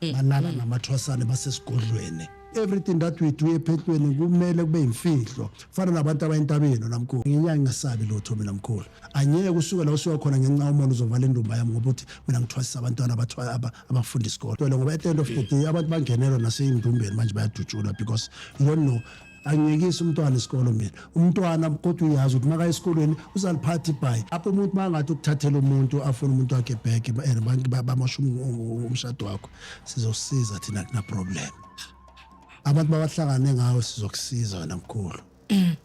Balala namathwasane basesigodlweni. Everything that we do ephehlweni kumele kube imfihlo. Fana nabantu abayintabeni namkhulu. Nginyanga ngingasabi lutho mina mkhulu. Angeke usuke la usuka khona ngenxa umona uzovala indumba yami ngoba uthi mina ngithwasisa abantwana abafunda isikole. Ngoba at the end of the day abantu bangenelwa naseyindumbeni manje bayadutshulwa because you don't know. Angiyekisi umntwana isikolo mina. Umntwana kodwa uyazi ukuthi makaya esikolweni uzaliphatha ibhayi. Apho umuntu mangathi ukuthathela umuntu afuna umuntu wakhe back and abantu bamosha umshado wakho. Sizosiza thina kuna problem. Abantu babahlangane ngawe sizokusiza wena mkhulu.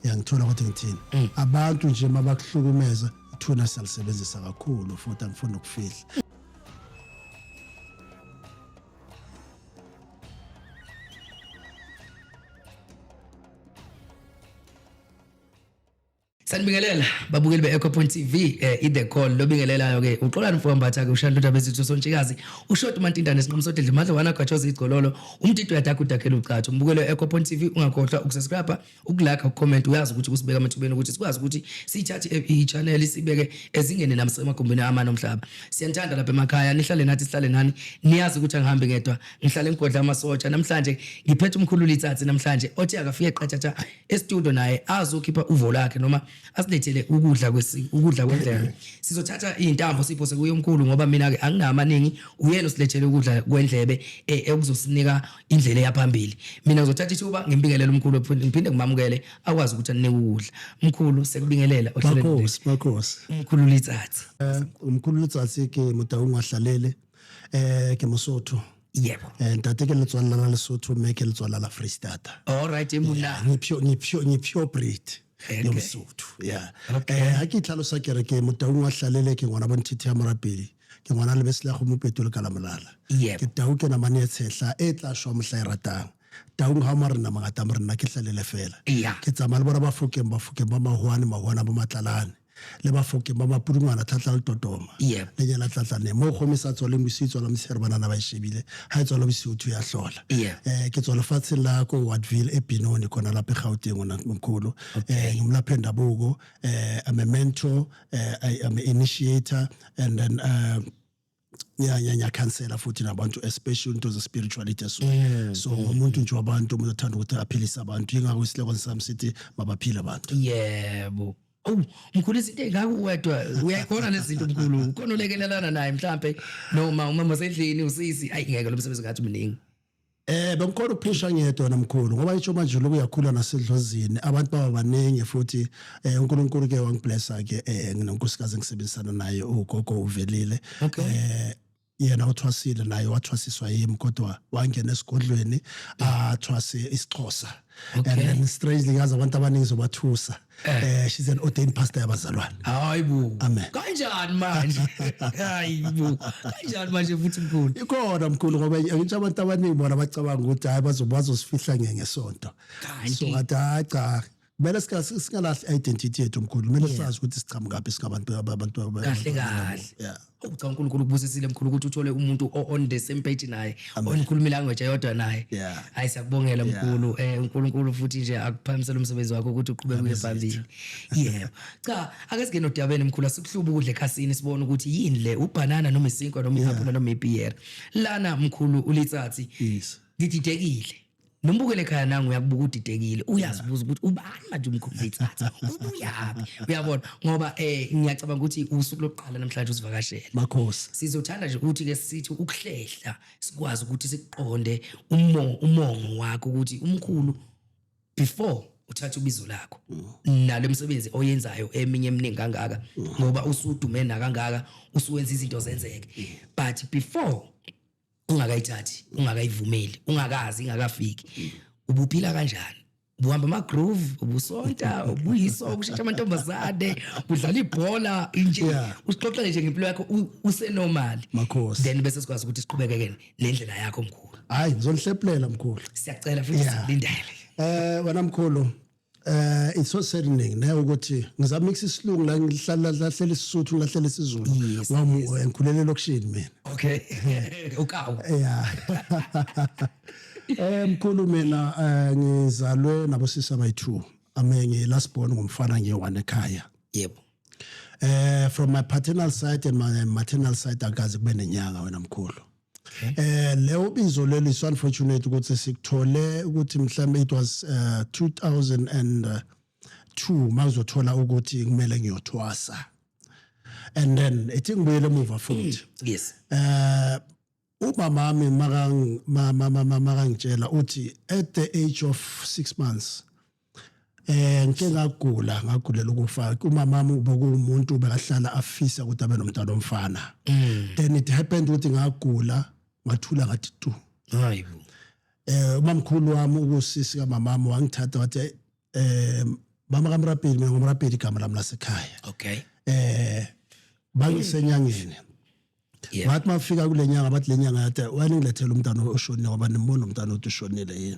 Uyangithola ukuthi ngithini? Abantu nje mabakuhlukumeza ithuna siyalisebenzisa kakhulu futhi angifuni ukufihla. Sanibingelela babukeli be-Echo Point TV i-The Call lobingelelayo ke uXolani Mfowambatha ke ushaya indaba ezithu sontshikazi ushoti mantindane sinqomo sodidla madla wana gatshoza igcololo umtito uyadaka udakhela ucathu umbukelo we-Echo Point TV ungakhohlwa ukusubscribe ukulike ukucomment uyazi ukuthi kusibeka amathubeni ukuthi sikwazi ukuthi siyithathe i-channel sibeke ezingeni namasemagumbini amane omhlaba. Siyanithanda lapha emakhaya nihlale nathi sihlale nani niyazi ukuthi angihambi ngedwa ngihlale ngigodla amasotsha namhlanje ngiphethe umkhulu Litsatsi namhlanje othi akafike qathatha e-studio naye azokhipha uvo lakhe noma asilethele ukudla kwesi ukudla kwendlebe. Sizothatha izintambo siphose kuye umkhulu ngoba mina ke anginamaningi uyena osilethele ukudla kwendlebe ekuzosinika indlela eyaphambili. Mina ngizothatha ithuba ngimbingelele umkhulu ngiphinde ngimamukele akwazi ukuthi anike ukudla. Mkhulu sekubingelela ohlelweni. Makhosi, makhosi. Umkhulu Litsatsi. Umkhulu Litsatsi ke Motaung wa Hlalele ke Mosotho. Yebo. Ntate ke letswalla la Lesotho mme ke letswalla la Freistata. All right monna. Ngi pure breed. Yo Mosotho. Yeah. Ha ke itlhalosa ke re ke Motaung wa Hlalele ke ngwana bonthithi ya morapedi. Ke ngwana lebese la go mopeto le kala molala. Ke tau ke namane e tshehla e tla shwa mohla e ratang. Taung ha ma rena mangata ma rena ke hlalele fela. Ke tsamaya le bona bafokeng bafokeng ba mahoane mahoane ba matlalane. Le bafokeng ba mapudungwana tlhatla le totoma. Le nyela tlatlane mo go mesa tswale mosi tswala mosere banana ba e shebile ha e tswala bosiu thu ya hlola. Ke tswa lefatsheng la ko Wattville e Benoni khona lapha eGauteng ona mkhulu. Ngumlaphi wendabuko, I'm a mentor, I am an initiator and then ngiyakhansela futhi nabantu especially into ze-spirituality so so ngumuntu nje wabantu umuntu othanda ukuthi aphilise abantu yingakho isileko sami sithi mabaphile abantu. Yebo. Oh, mkhulu izinto ey'ngaka uwedwa uyayikhona lezi zinto mkhulu ukhona ulekelelana naye mhlampe noma umama osendlini usisi ayi ngeke lo msebenzi ngathi mningi. Bengikhona ukuphisha ngedwa namkhulu ngoba isho manje lokhu uyakhula nasedlozini abantu baba baningi futhi uNkulunkulu ke wangiblessa ke nginonkosikazi engisebenzisana naye ugogo uvelile. Yena uthwasile naye wathwasiswa yimi kodwa wangena esigodlweni athwase isiXhosa. And then strangely ngazi abantu abaningi zobathusa. She's an ordained pastor yabazalwane. Hayibo. Amen. Kanjani manje? Hayibo. Kanjani manje futhi mkhulu? Ikhona mkhulu ngoba ngisho abantu abaningi bona bacabanga ukuthi hayi bazosifihla ngesonto. So ngathi hayi cha kumele singalahli identity yethu mkhulu kumele sazi ukuthi siqhamukaphi singabantu abantu kahle kahle. Cha uNkulunkulu ukubusisile mkhulu ukuthi uthole umuntu on the same page naye onikhuluma ilanguage eyodwa naye. Hayi siyakubongela mkhulu uNkulunkulu futhi nje akuphakamisele umsebenzi wakho ukuthi uqhubeke uye phambili. Yebo. Cha ake singene odabeni mkhulu asikuhluba ukudla ekhasini sibone ukuthi yini le ubhanana noma isinkwa noma iapula noma ibhiyer. Lana mkhulu uLitsatsi. Ngididekile. Nombukele ekhaya nangu uyakubuka udidekile uyazibuza ukuthi ubani manje umkhulu Litsatsi ubuyaphi uyabona ngoba ngiyacabanga ukuthi usuku lokuqala namhlanje usivakashele makhosi sizothanda nje ukuthi ke sithi ukuhlehla sikwazi ukuthi sikuqonde umongo wakho ukuthi umkhulu before uthatha ubizo lakho nalo msebenzi oyenzayo eminye eminingi kangaka ngoba usudume nakangaka usuwenza izinto zenzeke but before ungakayithathi ungakayivumeli ungakazi ingakafiki ubuphila kanjani ubuhamba ama groove ubusonta ubuyiso ukushintsha amantombazane udlala ibhola nje usixoxele nje ngempilo yakho usenormal makhosi then bese sikwazi ukuthi siqhubeke ke nendlela yakho mkhulu hayi ngizonihlephulela mkhulu siyacela futhi sikulindele wena mkhulu it's so saddening ne ukuthi ngizama mix isilungu la ngihlala lahlela isisuthu ngilahlela isiZulu ngoba ngikhulele elokishini mina. Okay. Ukawu. Yeah. Mkhulu mina ngizalwe nabosisi abayi2. Ame ngi last born ngumfana ngiyi-one ekhaya. Yebo. From my paternal side and my maternal side akaze kube nenyanga wena mkhulu. Leyo bizo leli is unfortunate ukuthi sikuthole ukuthi mhlambe it was 2002 mawuzothola ukuthi kumele ngiyothwasa, and then ithi ngibuyele emuva futhi. Umama wami makangitshela uthi at the age of 6 months ngike ngagula, ngagulela ukufa. Umama wami bekuwumuntu bekahlala afisa ukuthi abe nomntwana omfana. Then it happened ukuthi ngagula, ngathula, ngathi tu. Hayibo. Umamkhulu wami, ukusisi kamamami, wangithatha wathi, "Mama kaMrapeli," mina ngoMrapeli igama lami lasekhaya. Bangisenyangeni. Ngathi mafika kule nyanga, bathi le nyanga yathi, "Wena ngilethele umntana oshonile ngoba nimbona umntana ukuthi ushonile yini?"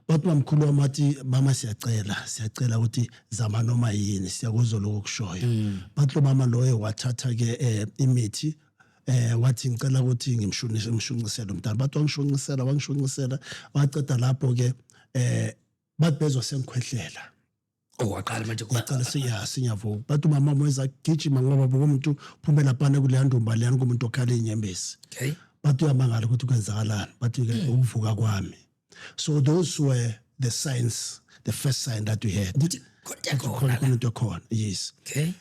Bathi mamkhulu wami wathi, "Mama, siyacela, siyacela ukuthi zama noma yini, siyakuzwa lokho kushoyo." Bathi lo mama loyo wathatha ke imithi, wathi, "Ngicela ukuthi ngimshunise, ngishunqisele umntana." Bathi wangishunqisela, wangishunqisela, waceda lapho ke bathi bezwa sengikhwehlela. Oh, waqala manje. Ngicela siya sinyavuka. Bathi umama weza gijima ngoba bokumuntu phumela phana kuleya ndumba leyana kumuntu okhala inyembezi. Bathi uyamangala ukuthi kwenzakalani. Bathi ke ukuvuka kwami. So those were the signs, the first sign that we had. Ukuthi khona khona khona. Khona into ekhona, yes.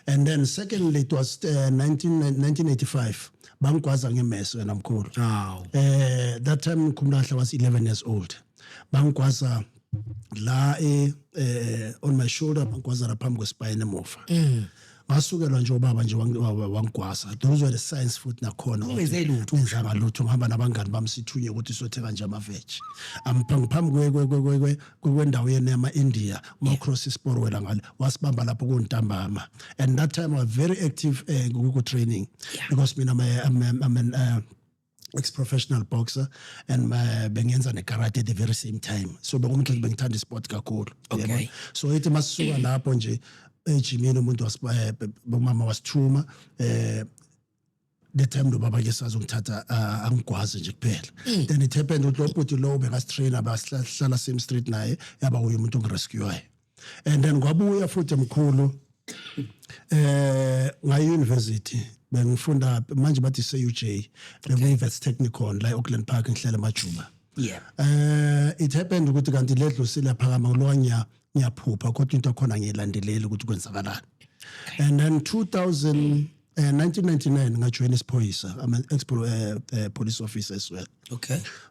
And then secondly, it was 1985, bangigwaza ngemese, wena mkhulu. Aw. That time ngikhumbula kahle, was 11 years old. Bangigwaza la on my shoulder, bangigwaza la phambi kwespine emuva. Ngasukelwa nje ubaba nje wangigwaza. Those were the signs futhi nakhona. Ungenze lutho. Ngenzanga lutho, ngihamba nabangani bami, sithunye ukuthi sothenga nje ama-veg phambi kwendawo yena yama-India, uma cross isiporo wela ngale. Wasibamba lapho kuntambama, and that time I was very active ku-training because mina I'm an ex-professional boxer and bengenza ne-karate at the very same time, so bengumuntu bengithanda isport kakhulu. Yabona? So ithi masisuka lapho nje ejimini, umuntu umama wasithuma the time lo baba ke sazongithatha angigwaze nje kuphela. Then it happened ukuthi lo bhuti lo bekasitrainer, basihlala same street naye, yaba uye umuntu ongirescuewayo. And then kwabuya futhi, mkhulu, ngaye university, bengifunda manje bathi se-UJ, bekuyi-Wits Technikon la e-Auckland Park, ngihlala eMajuba. It happened ukuthi kanti ledlozi liyaphakama lo, ngiyaphupha kodwa into khona ngiyilandeleli ukuthi kwenzakalani. And then 2000 1999 ngajoin isiphoyisa. I'm an ex police officer as well.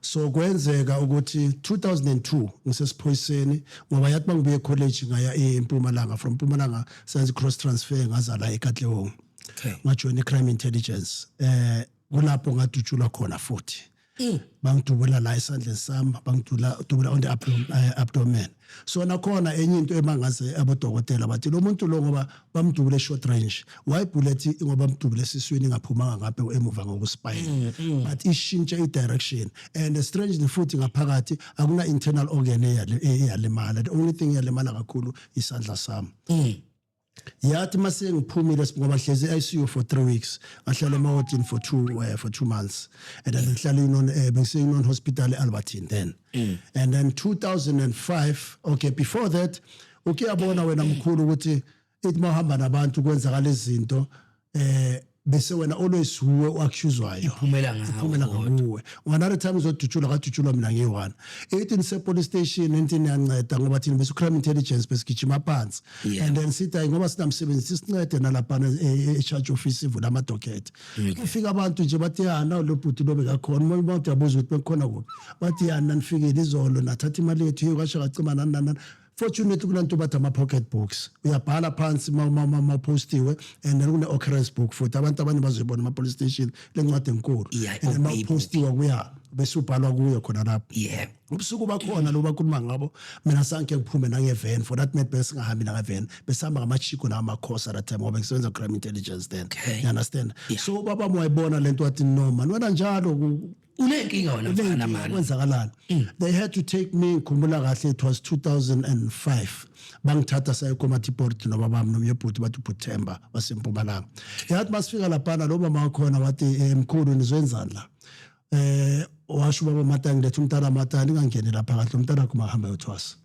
So kwenzeka ukuthi 2002 ngisesiphoyiseni, ngoba yathi mangibuye college ngaya eMpumalanga, from Mpumalanga senze cross transfer, ngazala eKatlehong. Ngajoin crime intelligence, kulapho ngadutshulwa khona futhi. Bangidubula la esandleni sami, bangidubula dubula on the abdomen. So nakhona enye into emangaze abodokotela bathi lo muntu lo ngoba bamdubule short range, why bullet ngoba bamdubule esiswini ingaphumanga ngapha emuva ngokuspine, but ishintshe i-direction. And strangely futhi ngaphakathi akuna internal organ eyalimala. The only thing eyalimala kakhulu isandla sami. Yathi mase ngiphumile, ngoba hlezi e-ICU for 3 weeks, ngahlala emawodini for 2 months, and then ngihlala in bengise non hospital eAlbertine then. And then 2005, okay, before that ukuyabona wena mkhulu ukuthi ithi mawuhamba nabantu kwenzakala izinto, bese wena always huwe oaccuswayo. Iphumela ngawe. Iphumela ngakuwe. Another time uzodutshulwa, kadutshulwa mina ngiyi-one. Ithi nise-police station into niyanceda ngoba thina bese crime intelligence besigijima phansi. And then sithi, "Hayi, ngoba sinamsebenzi, sisincede nalaphana e-charge office ivula amadocket." Kufika abantu nje bathi, "Ya, naw lo bhuti lo bekakhona." Uma umuntu uyabuza ukuthi bekukhona kuphi, bathi, "Ya, nanifikile izolo nathatha imali yethu, hey, kwasho kacima nani nani nani." Fortunately kunanto bathi ama-pocket books, uyabhala phansi ma postiwe, and then kune-occurrence book futhi abantu abanye bazoyibona ema-police station, le ncwadi enkulu. And then ma OP book. upostiwa kuya bese ubhalwa kuyo khona lapho. Ubusuku bakhona lo bakhuluma ngabo, mina sanke ngiphume nangevan, for that matter besingahambi nangevan, besihamba ngamachiko namakhosa that time ngoba ngisebenza crime intelligence then. You understand? So ubaba wayibona lento, wathi, "No man, wena njalo Unenkinga wena mfana unenkinga, mani. Kwenzakalani?" They had to take me. Ngikhumbula kahle, it was 2005, bangithatha saya eKomatipoort nobabami nomnye ubhuti, bathi ubhuThemba wasempumalanga. Yathi masifika laphana, lo mama wakhona wathi, "Mkhulu, nizoyenzani la?" Washo ubaba, "Mata, ngiletha umntana, mata, ningangeni lapha kahle, umntana wakho mahamba yothwasa."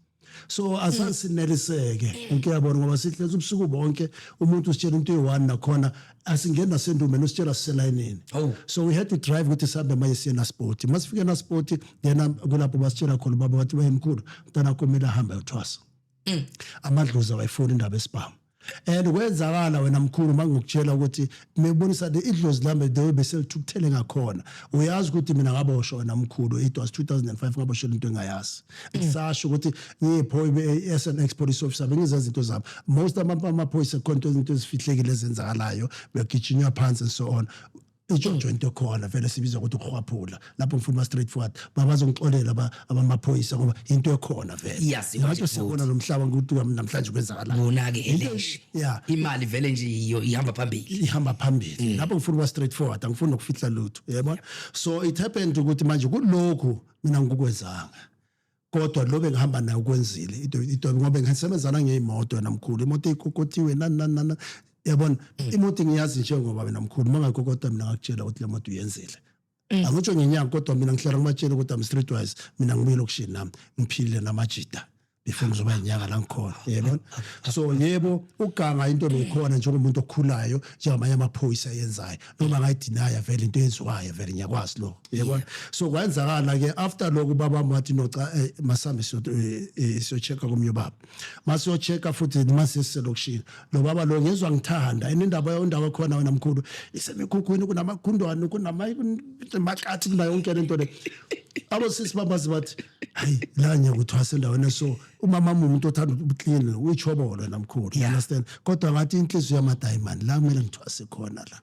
So asasineliseke, ngiyabona, ngoba sihlezi ubusuku bonke, umuntu usitshela into eyi-one, nakhona asingeni nasendumbeni, usitshela siselayinini. So we had to drive ukuthi sihambe manje siye Naspoti. Masifike Naspoti, then kulapho basitshela khona ubaba, wathi, "Bayemkhulu, mntanakho kumele ahambe ayothwasa. Amadlozi awayifuni indaba esibhamu." And kwenzakala, wena mkhulu, mangikutshela ukuthi mebonisa le idlozi lami the way beselithukuthele ngakhona. Uyazi ukuthi mina ngaboshwa, wena mkhulu, it was 2005, ngaboshwa into engayazi. Ngisasho ukuthi ngiyiphoyisa, as an ex police officer, bengizazi izinto zami. Most amaphoyisa khona izinto ezifihlekile ezenzakalayo, begijinywa phansi and so on. Itshontsho into ekhona vele sibizwa ukuthi ukuhwaphula. Lapho ngifuna ba straight forward, babazongixolela abamaphoyisa, ngoba into ekhona vele. Iyaziwa Ngathi nje. Siyabona lo mhlaba ukuthi namhlanje kwenzakala. Bona-ke eleshi. Imali vele nje iyo ihamba phambili. Ihamba phambili. Lapho ngifuna ukuba straight forward, angifuni nokufihla lutho, yabona. So it happened ukuthi manje kulokhu mina ngikukwenzanga, kodwa lo bengihamba naye ukwenzile into, ngoba ngisebenzana ngeyimoto namkhulu, imoto ikokotiwe, nani nani nani, yabona. Imoto ngiyazi njengoba mina mkhulu, mangayikokota mina ngakutshela ukuthi le moto uyenzile. Angitsho ngenyanga, kodwa mina ngihlala ngibatshela ukuthi I'm streetwise. Mina ngibuye elokishini nami, ngiphilile namajida before ngizoba inyanga la ngikhona, yebona. So yebo, uganga into beyikhona njengomuntu okhulayo, njengamanye amaphoyisa ayenzayo, noma ngayidinaya vele into eyenziwayo vele, ngiyakwazi lokho, yebona. So kwenzakala ke after lokho, baba wathi, "No cha, masambe siyo-check-a komnye ubaba." Masiyo-check-a futhi masiselokishini, lo baba lo ngezwa ngithanda inindaba indawo ekhona, wena mkhulu, isemikhukhwini, kunamakhundwane, kunamakathi, kunayo yonke lento le. Abosisi babazi bathi, "Hayi, la ngiyakuthwasa endaweni." So umama umuntu othanda ubuclean, uyichobolo namkhulu, you understand? Kodwa ngathi inhliziyo yama-diamond la kumele ngithwase khona la.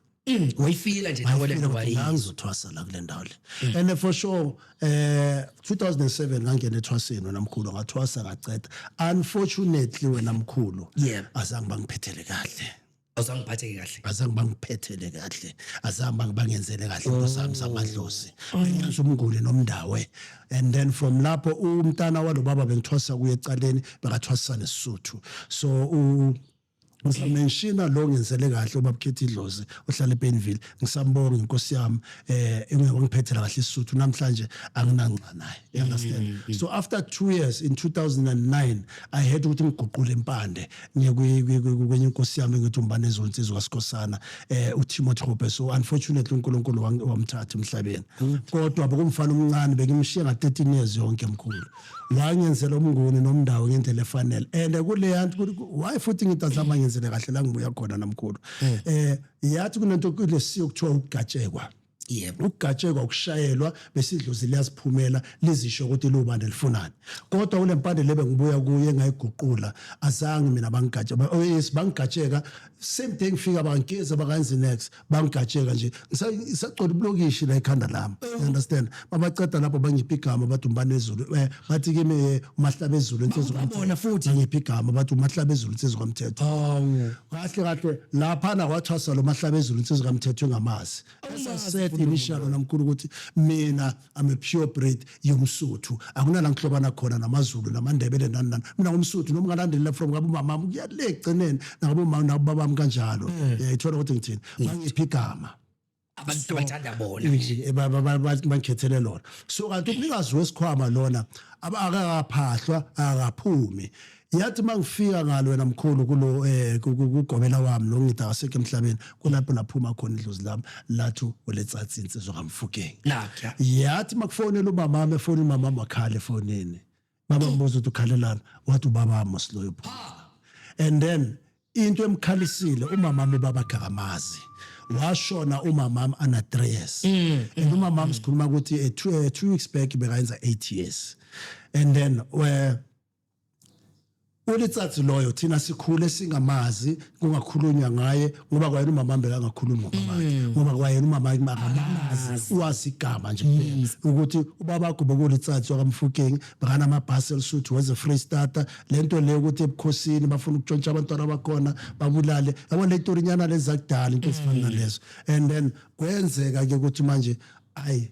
Wayifila nje nawe le nto. Wayifila ukuthi la ngizothwasa la kule ndawo le. And for sure, 2007 ngangena ethwaseni, wena mkhulu, ngathwasa ngaceda. Unfortunately, wena mkhulu, azange bangiphethele kahle. Awuzange ngiphatheke kahle. Azange bangiphethele kahle, azange bangenzele kahle into zami zamadlozi. Bengenza umnguni nomndawe, and then from lapho umntana walo baba bengithwasa kuye ecaleni bekathwasisa nesisuthu. So ngisamenshina lo ngenzele kahle, ubaba Khethi Idlozi ohlala ePenville, ngisambonga inkosi yami, engiphethela kahle isisuthu. Namhlanje anginanxa naye, you understand? So after 2 years, in 2009, I had ukuthi ngiguqule impande, ngiye kwenye inkosi yami ngithi umbane ezonsizwa kaSikhosana, uTimothy Hope. So unfortunately uNkulunkulu wamthatha emhlabeni, kodwa bekumfana omncane, bengimshiya nga 13 years yonke, mkhulu. Wangenzela umnguni nomndawo ngendlela efanele. And kuleya nto, why futhi ngithi azama ngenzele kahle la ngibuya khona namkhulu, yathi kunento kulesiyo kuthiwa ukugatshekwa. Ukugatshekwa ukushayelwa, besidlozi liyaziphumela, lizisho ukuthi lubande lifunani. Kodwa kule mpande lebe ngibuya kuye engayiguqula, azange mina bangigatshe. Oh yes, bangigatsheka same day ngifika, bangigeza, bakanzi next, bangigatsheka nje ngisagcola ubulokishi la ekhanda lami, you understand? Babaceda lapho bangipha igama, bathi umbane ezulu, bathi kimi, umahlaba ezulu insizwa. Babona futhi. Bangipha igama, bathi umahlaba ezulu insizwa kamthetho. Hawu. Kahle kahle laphana kwathwasa lo mahlaba ezulu insizwa kamthetho engamazi. As I said initially namkhulu ukuthi mina I'm a pure breed yomsuthu, akunala ngihlobana khona namaZulu namaNdebele nani nani. Mina ngumsuthu, noma ngalandelela from ngabo mama kuya le egcineni, nangabo mama nababami kanjalo. Uyayithola ukuthi ngithini? Bangipha igama Abantu abathanda bona. Nje bangikhethele lona. So kanti umnikazi wesikhwama lona akakaphahlwa, akaphumi. Yathi mangifika ngalo, wena mkhulu, kulo kugobela wami lo ngithi akasekho emhlabeni, kulapho laphuma khona idlozi lami, lathi uletsatsi insizwa kaMfukeng. Nakya. Yathi makufonela umama wami, efona umama wami, wakhala efonini. Baba mbuza ukuthi ukhalelana, wathi ubaba wami mosiloyo. And then into emkhalisile umama wami, baba akamazi, washona umama wami ana 3 years, and umama wami sikhuluma ukuthi 2 weeks back bekayenza 8 years. And then where ulitsatsi loyo thina sikhule singamazi, kungakhulunywa ngaye, ngoba kwayena umama wami bekangakhulumi ngobabakhe, ngoba kwayena umama wakhe akamazi, wazi igama nje kuphela ukuthi ubabakho bekulitsatsi wakamfukeng, bekanamabhasi elisuthu, weze Free Starter. Lento leyo ukuthi ebukhosini bafuna ukutshontsha abantwana bakhona, babulale, yabo, le torinyana lezi zakudala, into ezifana nalezo. And then kwenzeka ke ukuthi manje ayi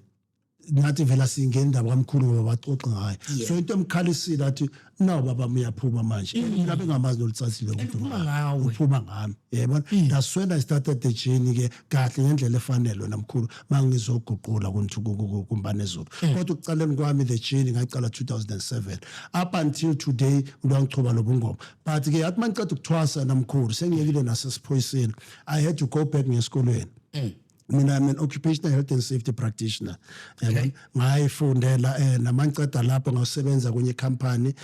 Ngathi vela singena indaba kamkhulu ngoba baxoxa ngayo. So into emkhalisile athi, "Nawu baba uyaphuma manje." Mina bengamazi nolutsathile ukuthi uphuma ngawe. Uphuma ngami, yebona. That's when I started the journey ke kahle ngendlela efanele, wena mkhulu, mangizoguqula kuMbanezulu. Kodwa ukucaleni kwami the journey ngaqala 2007 up until today, ngilwangichuba lobungoma. But ke yathi mangiceda ukuthwasa namkhulu, sengiyekile nasesiphoyiseni, I had to go back ngesikolweni. Mina, I'm an occupational health and safety practitioner, yabona. Ngayifundela namangiceda lapho ngasebenza kwenye company.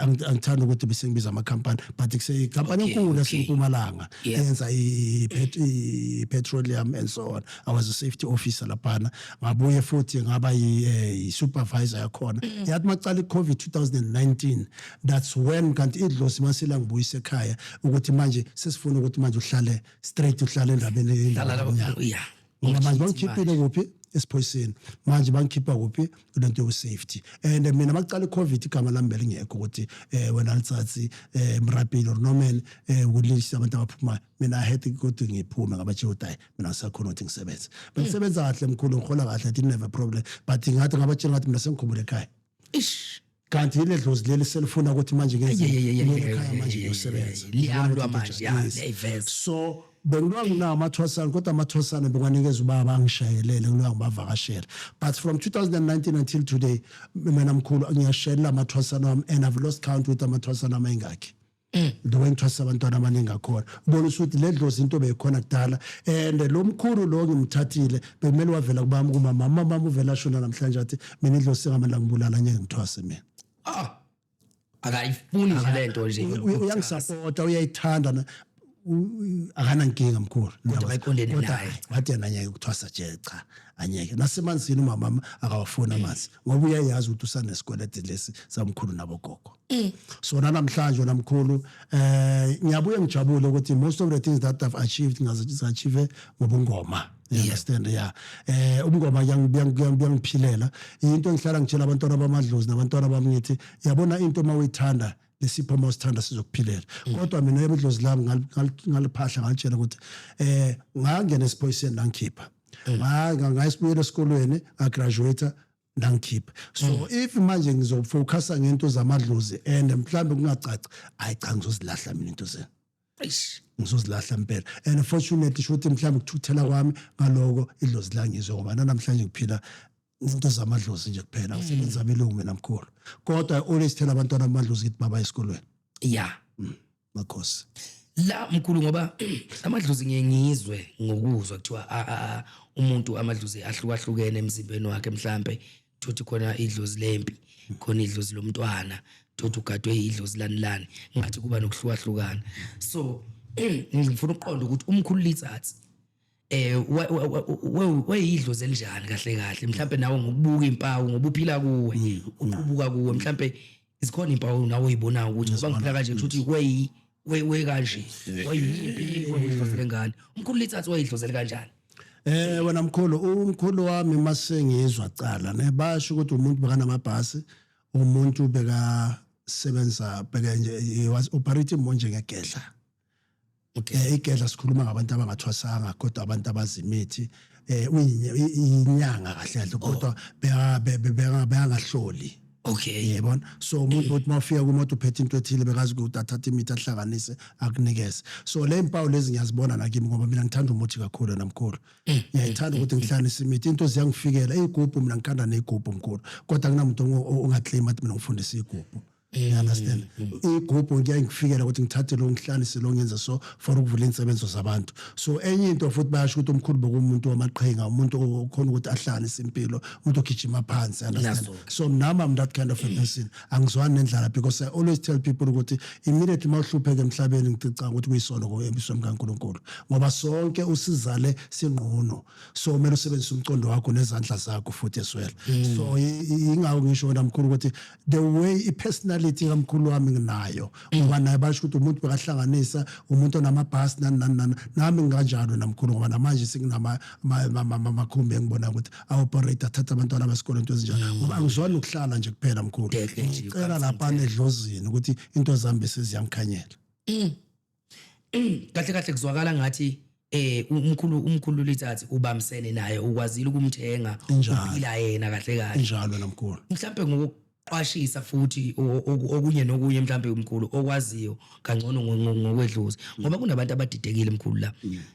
Angithanda ukuthi bese ngibiza ama company, but kuse company enkulu yaseMpumalanga eyenza i petroleum and so on. I was a safety officer laphana. Ngabuye futhi ngaba yi supervisor yakhona. Yathi macala i-COVID 2019, that's when kanti idlozi masela ngibuyise ekhaya ukuthi manje sesifuna ukuthi manje uhlale straight, uhlale endabeni. Hlala lapho, yeah. Ngoba manje bangikhiphile kuphi? Esiphoyiseni. Manje bangikhipha kuphi? Kulento yoku-safety. And mina makucala i-COVID, igama lami belingekho ukuthi wena Letsatsi Mrapile or Norman ukulilisa abantu abaphumayo. Mina I had ukuthi ngiphume, ngabatshela ukuthi hayi, mina ngisakhona ukuthi ngisebenze. Bengisebenza kahle mkhulu, ngihola kahle, I didn't have a problem, but ngathi ngabatshela ngathi mina sengikhumbule ekhaya. Ish. Kanti ile dlozi leli selifuna ukuthi manje ngenze Aye, ekhaya manje ngiyosebenza. Liyalwa manje, ya. Yes. Liyayiveza. So bengilwa nginawo amathwasana, kodwa amathwasana bengiwanikeza ubaba angishayelele, ngilwa ngibavakashela. But from 2019 until today, mina mkhulu, ngiyashayelela amathwasana wami and I've lost count ukuthi amathwasana wami ayingakhi, the way ngithwasa abantwana abaningi ngakhona. Ubona ukuthi le dlozi into beyikhona kudala. And lo mkhulu lo ngimthathile bekumele wavela kubami, kumama. Mama uvela ashona namhlanje, athi mina idlozi sengamandla ngibulala, ngeke ngithwase mina. Ah, akayifuni nje lento nje. Uyangisapota, uyayithanda akanankinga mkhulu. Kodwa bayiqondene Kodwa naye. Wathi yena anyeke ukuthwasa nje, cha, anyeke. Nasemanzini umama akawafuni amanzi ngoba uyayazi ukuthi usanesikweleti lesi samkhulu nabogogo. So namhlanje namkhulu, ngiyabuye ngijabule ukuthi most of the things that I've achieved ngazi-achieve ngobungoma, you understand? Yeah, ubungoma kuyangiphilela. Into engihlala ngitshela abantwana bamadlozi nabantwana bami, ngithi yabona into uma uyithanda, lesipho uma usithanda sizokuphilela. Kodwa mina yebo, idlozi lami ngaliphahla, ngalitshela ukuthi ngangena esiphoyiseni, langikhipha, ngayisibuyela esikolweni, ngagraduate, nangikhipha. So if manje ngizofocusa ngento zamadlozi and mhlambe kungacaci, ayi cha, ngizozilahla mina into zenu. Eish. Ngizozilahla impela. And fortunately, sho ukuthi mhlawumbe ukuthukuthela kwami ngaloko, idlozi langizwe, ngoba namhlanje ngiphila izinto zamadlozi nje kuphela, ngisebenza abelungu mina mkhulu. Kodwa I always tell abantwana bamadlozi ukuthi baba esikolweni. Makhosi. La mkhulu, ngoba amadlozi ngiye ngizwe ngokuzwa kuthiwa umuntu amadlozi ahlukahlukene emzimbeni wakhe. Mhlambe thothi khona idlozi lempi, khona idlozi lomntwana, thothi ugadwe idlozi lani lani, ngathi kuba nokuhlukahlukana. So ngifuna ukuqonda ukuthi umkhulu Letsatsi weyidlozi elinjani kahle kahle? Mhlambe nawe ngokubuka impawu, ngoba uphila kuwe, uqubuka kuwe, mhlambe zikhona impawu nawe oyibonayo ukuthi ngoba ngiphila kanje, kusho ukuthi weyi we kanje, wayimpi, wayidlozi lengane. Umkhulu Letsatsi wayidlozele kanjani? Wena mkhulu, umkhulu wami mase ngizwa cala ne basho ukuthi umuntu bekanamabhasi, umuntu bekasebenza, beka nje he was operating more njengegedla. Igedla sikhuluma ngabantu abangathwasanga kodwa abantu abazimithi, uyinyanga kahle kahle, kodwa bekangahloli. Yebona, so umuntu uthi mawufika kumoto uphethe into ethile, bekazi ukuthi athathe imithi ahlanganise akunikeze. So le mpawu lezi ngiyazibona nakimi ngoba mina ngithanda umuthi kakhulu namkhulu, ngiyayithanda ukuthi ngihlanganise imithi, into ziyangifikela. Igubhu mina ngikhanda negubhu mkhulu, kodwa kunamuntu ongaclaim athi mina ngifundisa igubhu, you understand? Igubhu kuyangifikela ukuthi ngithathe lo, ngihlanganise lo, ngenze so for ukuvula insebenzo zabantu. So enye into futhi bayasho ukuthi umkhulu bekuwumuntu wamaqhinga, umuntu okhona ukuthi ahlanganise impilo, umuntu ogijima phansi, understand? Nazo-ke. So nami I'm that kind of a person. Angizwani nendlala because I always tell people ukuthi immediately mawuhlupheka emhlabeni, ngicabanga ukuthi kuyisono ebusweni kaNkulunkulu, ngoba sonke usizale singqono. So kumele usebenzise umcondo wakho nezandla zakho futhi as well. So ingakho ngisho wena mkhulu ukuthi the way i-personality kamkhulu wami nginayo, ngoba naye basho ukuthi umuntu bekahlanganisa, umuntu onamabhasi, nani nani nani. Nami nginganjalo namkhulu, ngoba namanje sekunama amakhumbi engibona ukuthi a-operate, athatha abantwana besikole, into ezinjalo, ngoba angizwani nokuhlala nje kuphela mkhulu. Definitely, you Ngicela lapha edlozini ukuthi into zami bese ziyangikhanyela. Kahle kahle kuzwakala ngathi Umkhulu Letsatsi ubambisene naye, ukwazile ukumthenga. Injalo. Uphila yena kahle kahle. Injalo namkhulu. Mhlambe ngokuqwashisa futhi okunye nokunye, mhlambe umkhulu okwaziyo kangcono ngokwedlozi, ngoba kunabantu abadidekile, mkhulu, la.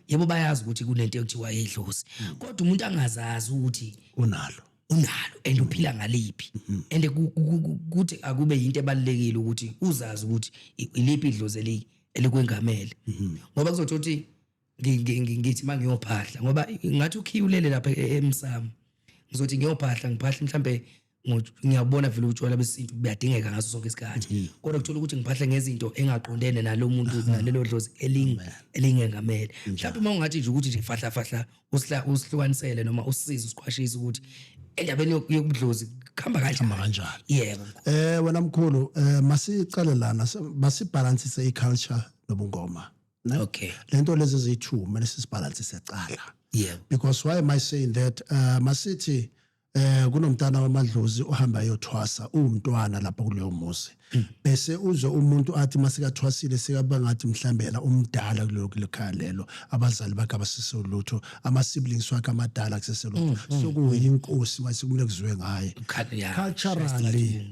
Yebo, bayazi ukuthi kunento ekuthiwa idlozi, kodwa umuntu angazazi ukuthi unalo. Unalo and uphila ngaliphi, and kuthi akube yinto ebalulekile ukuthi uzazi ukuthi iliphi idlozi elikwengamele, ngoba kuzothi ukuthi ngithi mangiyophahla, ngoba ngathi ukhiye ulele lapha emsamo, ngizothi ngiyophahla, ngiphahle mhlambe ngiyabona vele utshwala besintu buyadingeka ngaso sonke isikhathi, kodwa kuthola ukuthi ngiphahle ngezinto engaqondene nalo muntu, nalelo dlozi elingengamele. Mhlawumbe uma ungathi nje ukuthi nje fahla fahla, usihlukanisele noma usisize, usiqwashise ukuthi endabeni yobudlozi kuhamba kanjani. Hamba kanjani. Yebo. Wena mkhulu, masicale lana, masibalansise iculture nobungoma, ne? Okay. Lento lezi eziyi-two kumele sisibalansise cala. Because why am I saying that? Masithi kunomntana wamadlozi ohamba ayothwasa, uwumntwana lapha kuleyo muzi, bese uze umuntu athi masikathwasile sekaba ngathi mhlambe yena umdala kulelo khaya lelo, abazali bakhe abasiselutho, ama-siblings wakhe amadala kuseselutho, sokuyinkosi mase kumele kuzwe ngaye.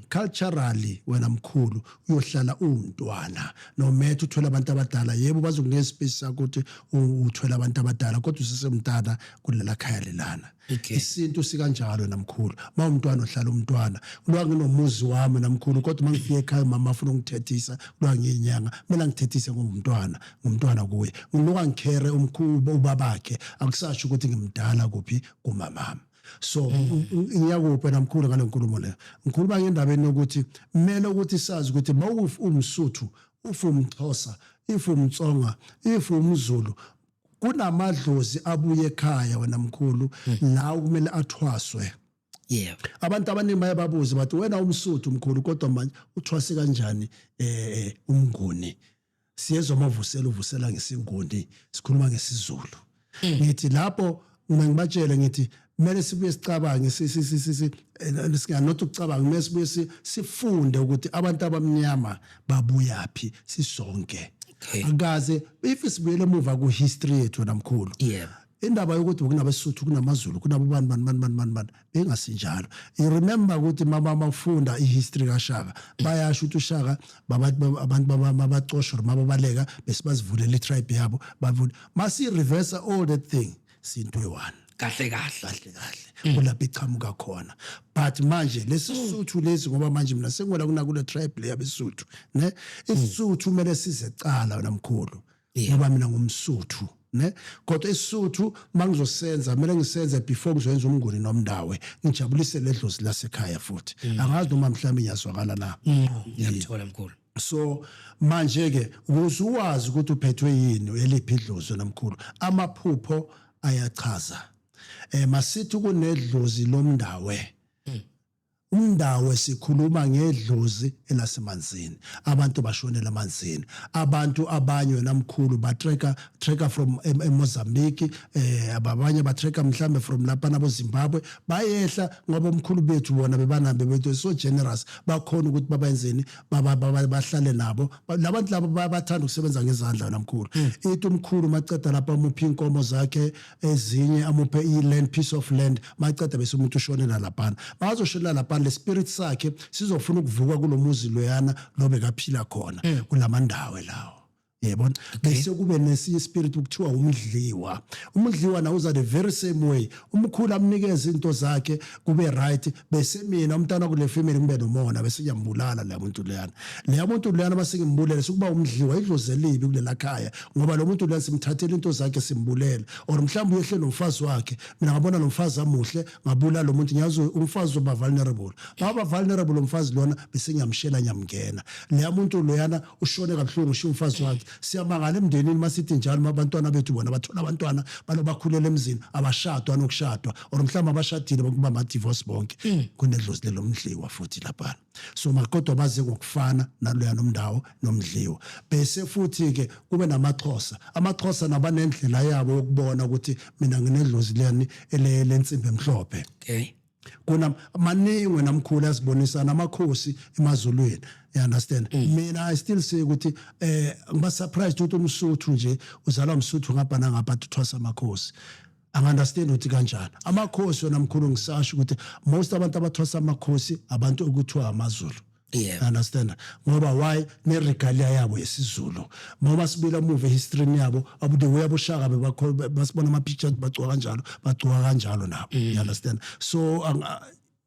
Culturally, wena mkhulu, uyohlala uwumntwana no matter uthola abantu abadala. Yebo, bazokunika space sakho ukuthi uthwele abantu abadala, kodwa usesemntana kulela khaya lelana. Isintu sikanjalo namkhulu, ma umntwana uhlala umntwana. Kulowa nginomuzi wami namkhulu, kodwa uma ngifika ekhaya mama afuna ungithethisa, kulowa ngiyinyanga, kumele angithethise ngumntwana, ngumntwana kuye. Ngiloka ngikhere umkhulu ubabakhe, akusasho ukuthi ngimdala kuphi kumamama. So ngiyakuphi namkhulu ngale nkulumo leyo? Ngikhuluma ngendabeni yokuthi kumele ukuthi sazi ukuthi mawumSuthu, if umXhosa, if umTsonga, if umZulu, kunamadlozi abuye ekhaya, wena mkhulu, la kumele athwaswe. Abantu abaningi baye babuze bathi, "Wena umSuthu mkhulu, kodwa manje uthwase kanjani umNguni? Siyezwa amavusela, uvusela ngesiNguni, sikhuluma ngesiZulu." Ngithi lapho mina ngibatshele ngithi kumele sibuye sicabange, singanothi ukucabanga, kumele sibuye sifunde ukuthi abantu abamnyama babuyaphi sisonke. Akaze if sibuyele emuva ku-history yethu namkhulu, indaba yokuthi kunabeSuthu, kunamaZulu, kunabo bani bani bani bani bani bani, bengasinjalo. You remember ukuthi mama bafunda ihistory kaShaka, bayasho ukuthi uShaka abantu babacoshwa noma babaleka, bese bazivulela itribe yabo, bavula. Masi reverse all that thing, sinto eyi-one. Kahle kahle. Kahle kahle kulapho ichamuka khona. But manje lesisuthu lesi, ngoba manje mina sengiwela kuna kule tribe le yabeSuthu, ne isuthu kumele size cala, wena mkhulu, ngoba mina ngumSuthu, ne kodwa isuthu mangizosenza kumele ngisenze before ngizoyenza umNguni nomndawe, ngijabulise ledlozi lasekhaya futhi. Angazi noma mhlawumbe ngiyazwakala na. Ngiyakuthola mkhulu. So manje ke, ukuze uwazi ukuthi uphethwe yini, eliphi idlozi namkhulu, amaphupho ayachaza. Masithi kunedlozi lomndawe. Umndawe, sikhuluma ngedlozi elasemanzini, abantu bashonela emanzini. Abantu abanye, wena mkhulu, batreka treka from eMozambique, abanye batreka mhlambe from lapha nabo Zimbabwe, bayehla ngoba omkhulu bethu bona bebanambe bethu so generous, bakhona ukuthi babenzeni, bahlale nabo. Labantu laba bathanda ukusebenza ngezandla namkhulu. Ithi umkhulu maceda lapha amuphe inkomo zakhe ezinye, amuphe i-land, piece of land, maceda bese umuntu ushonela laphana. Bazoshonela laphana, le spirit sakhe sizofuna ukuvuka kulo muzi loyana lo bekaphila khona kulamandawe lawo, yebona. Bese kube nesinye spirit ukuthiwa umdliwa. Umdliwa nawo uza the very same way, umkhulu amnikeze into zakhe, kube right, bese mina umntana kule family ngibe nomona, bese ngiyambulala leya muntu leyana. Leya muntu leyana base ngimbulele, sikuba umdliwa, idlozi elibi kulela khaya, ngoba lo muntu leyana simthathela into zakhe, simbulele, or mhlawumbe uyehle nomfazi wakhe, mina ngabona lo mfazi amuhle, ngabulala lo muntu. Ngiyazi umfazi uzoba vulnerable, baba vulnerable lo mfazi lona, bese ngiyamshela, ngiyamngena leya muntu loyana, ushone kabuhlungu, ushiya umfazi wakhe. Siyamangala emndenini masithi njalo abantwana bethu bona bathola abantwana balo bakhulela emzini, abashadwa nokushadwa, or mhlawumbe abashadile bokuba ama-divorce bonke. Kunedlozi lelo mdliwa futhi laphana. So makodwa baze ngokufana naloya nomndawo nomdliwa. Bese futhi-ke kube namaXhosa. AmaXhosa nabanendlela yabo yokubona ukuthi mina nginedlozi leni lensimbi emhlophe. Kuna maningi wena mkhulu asibonisana amakhosi emazulwini, you understand? Mina I still say ukuthi ngiba surprised ukuthi umSuthu nje uzalwa umSuthu ngapha nangapha uthwasa amakhosi. Angi-understand ukuthi kanjani amakhosi wena mkhulu. Ngisasho ukuthi most abantu abathwasa amakhosi abantu okuthiwa amaZulu. Understand? Ngoba why? Ne-regalia yabo yesiZulu, ngoba sibila muve history yabo, abude way aboShaka bebakho, basibona ama pictures bagcoka kanjalo, bagcoka kanjalo nabo, you understand? So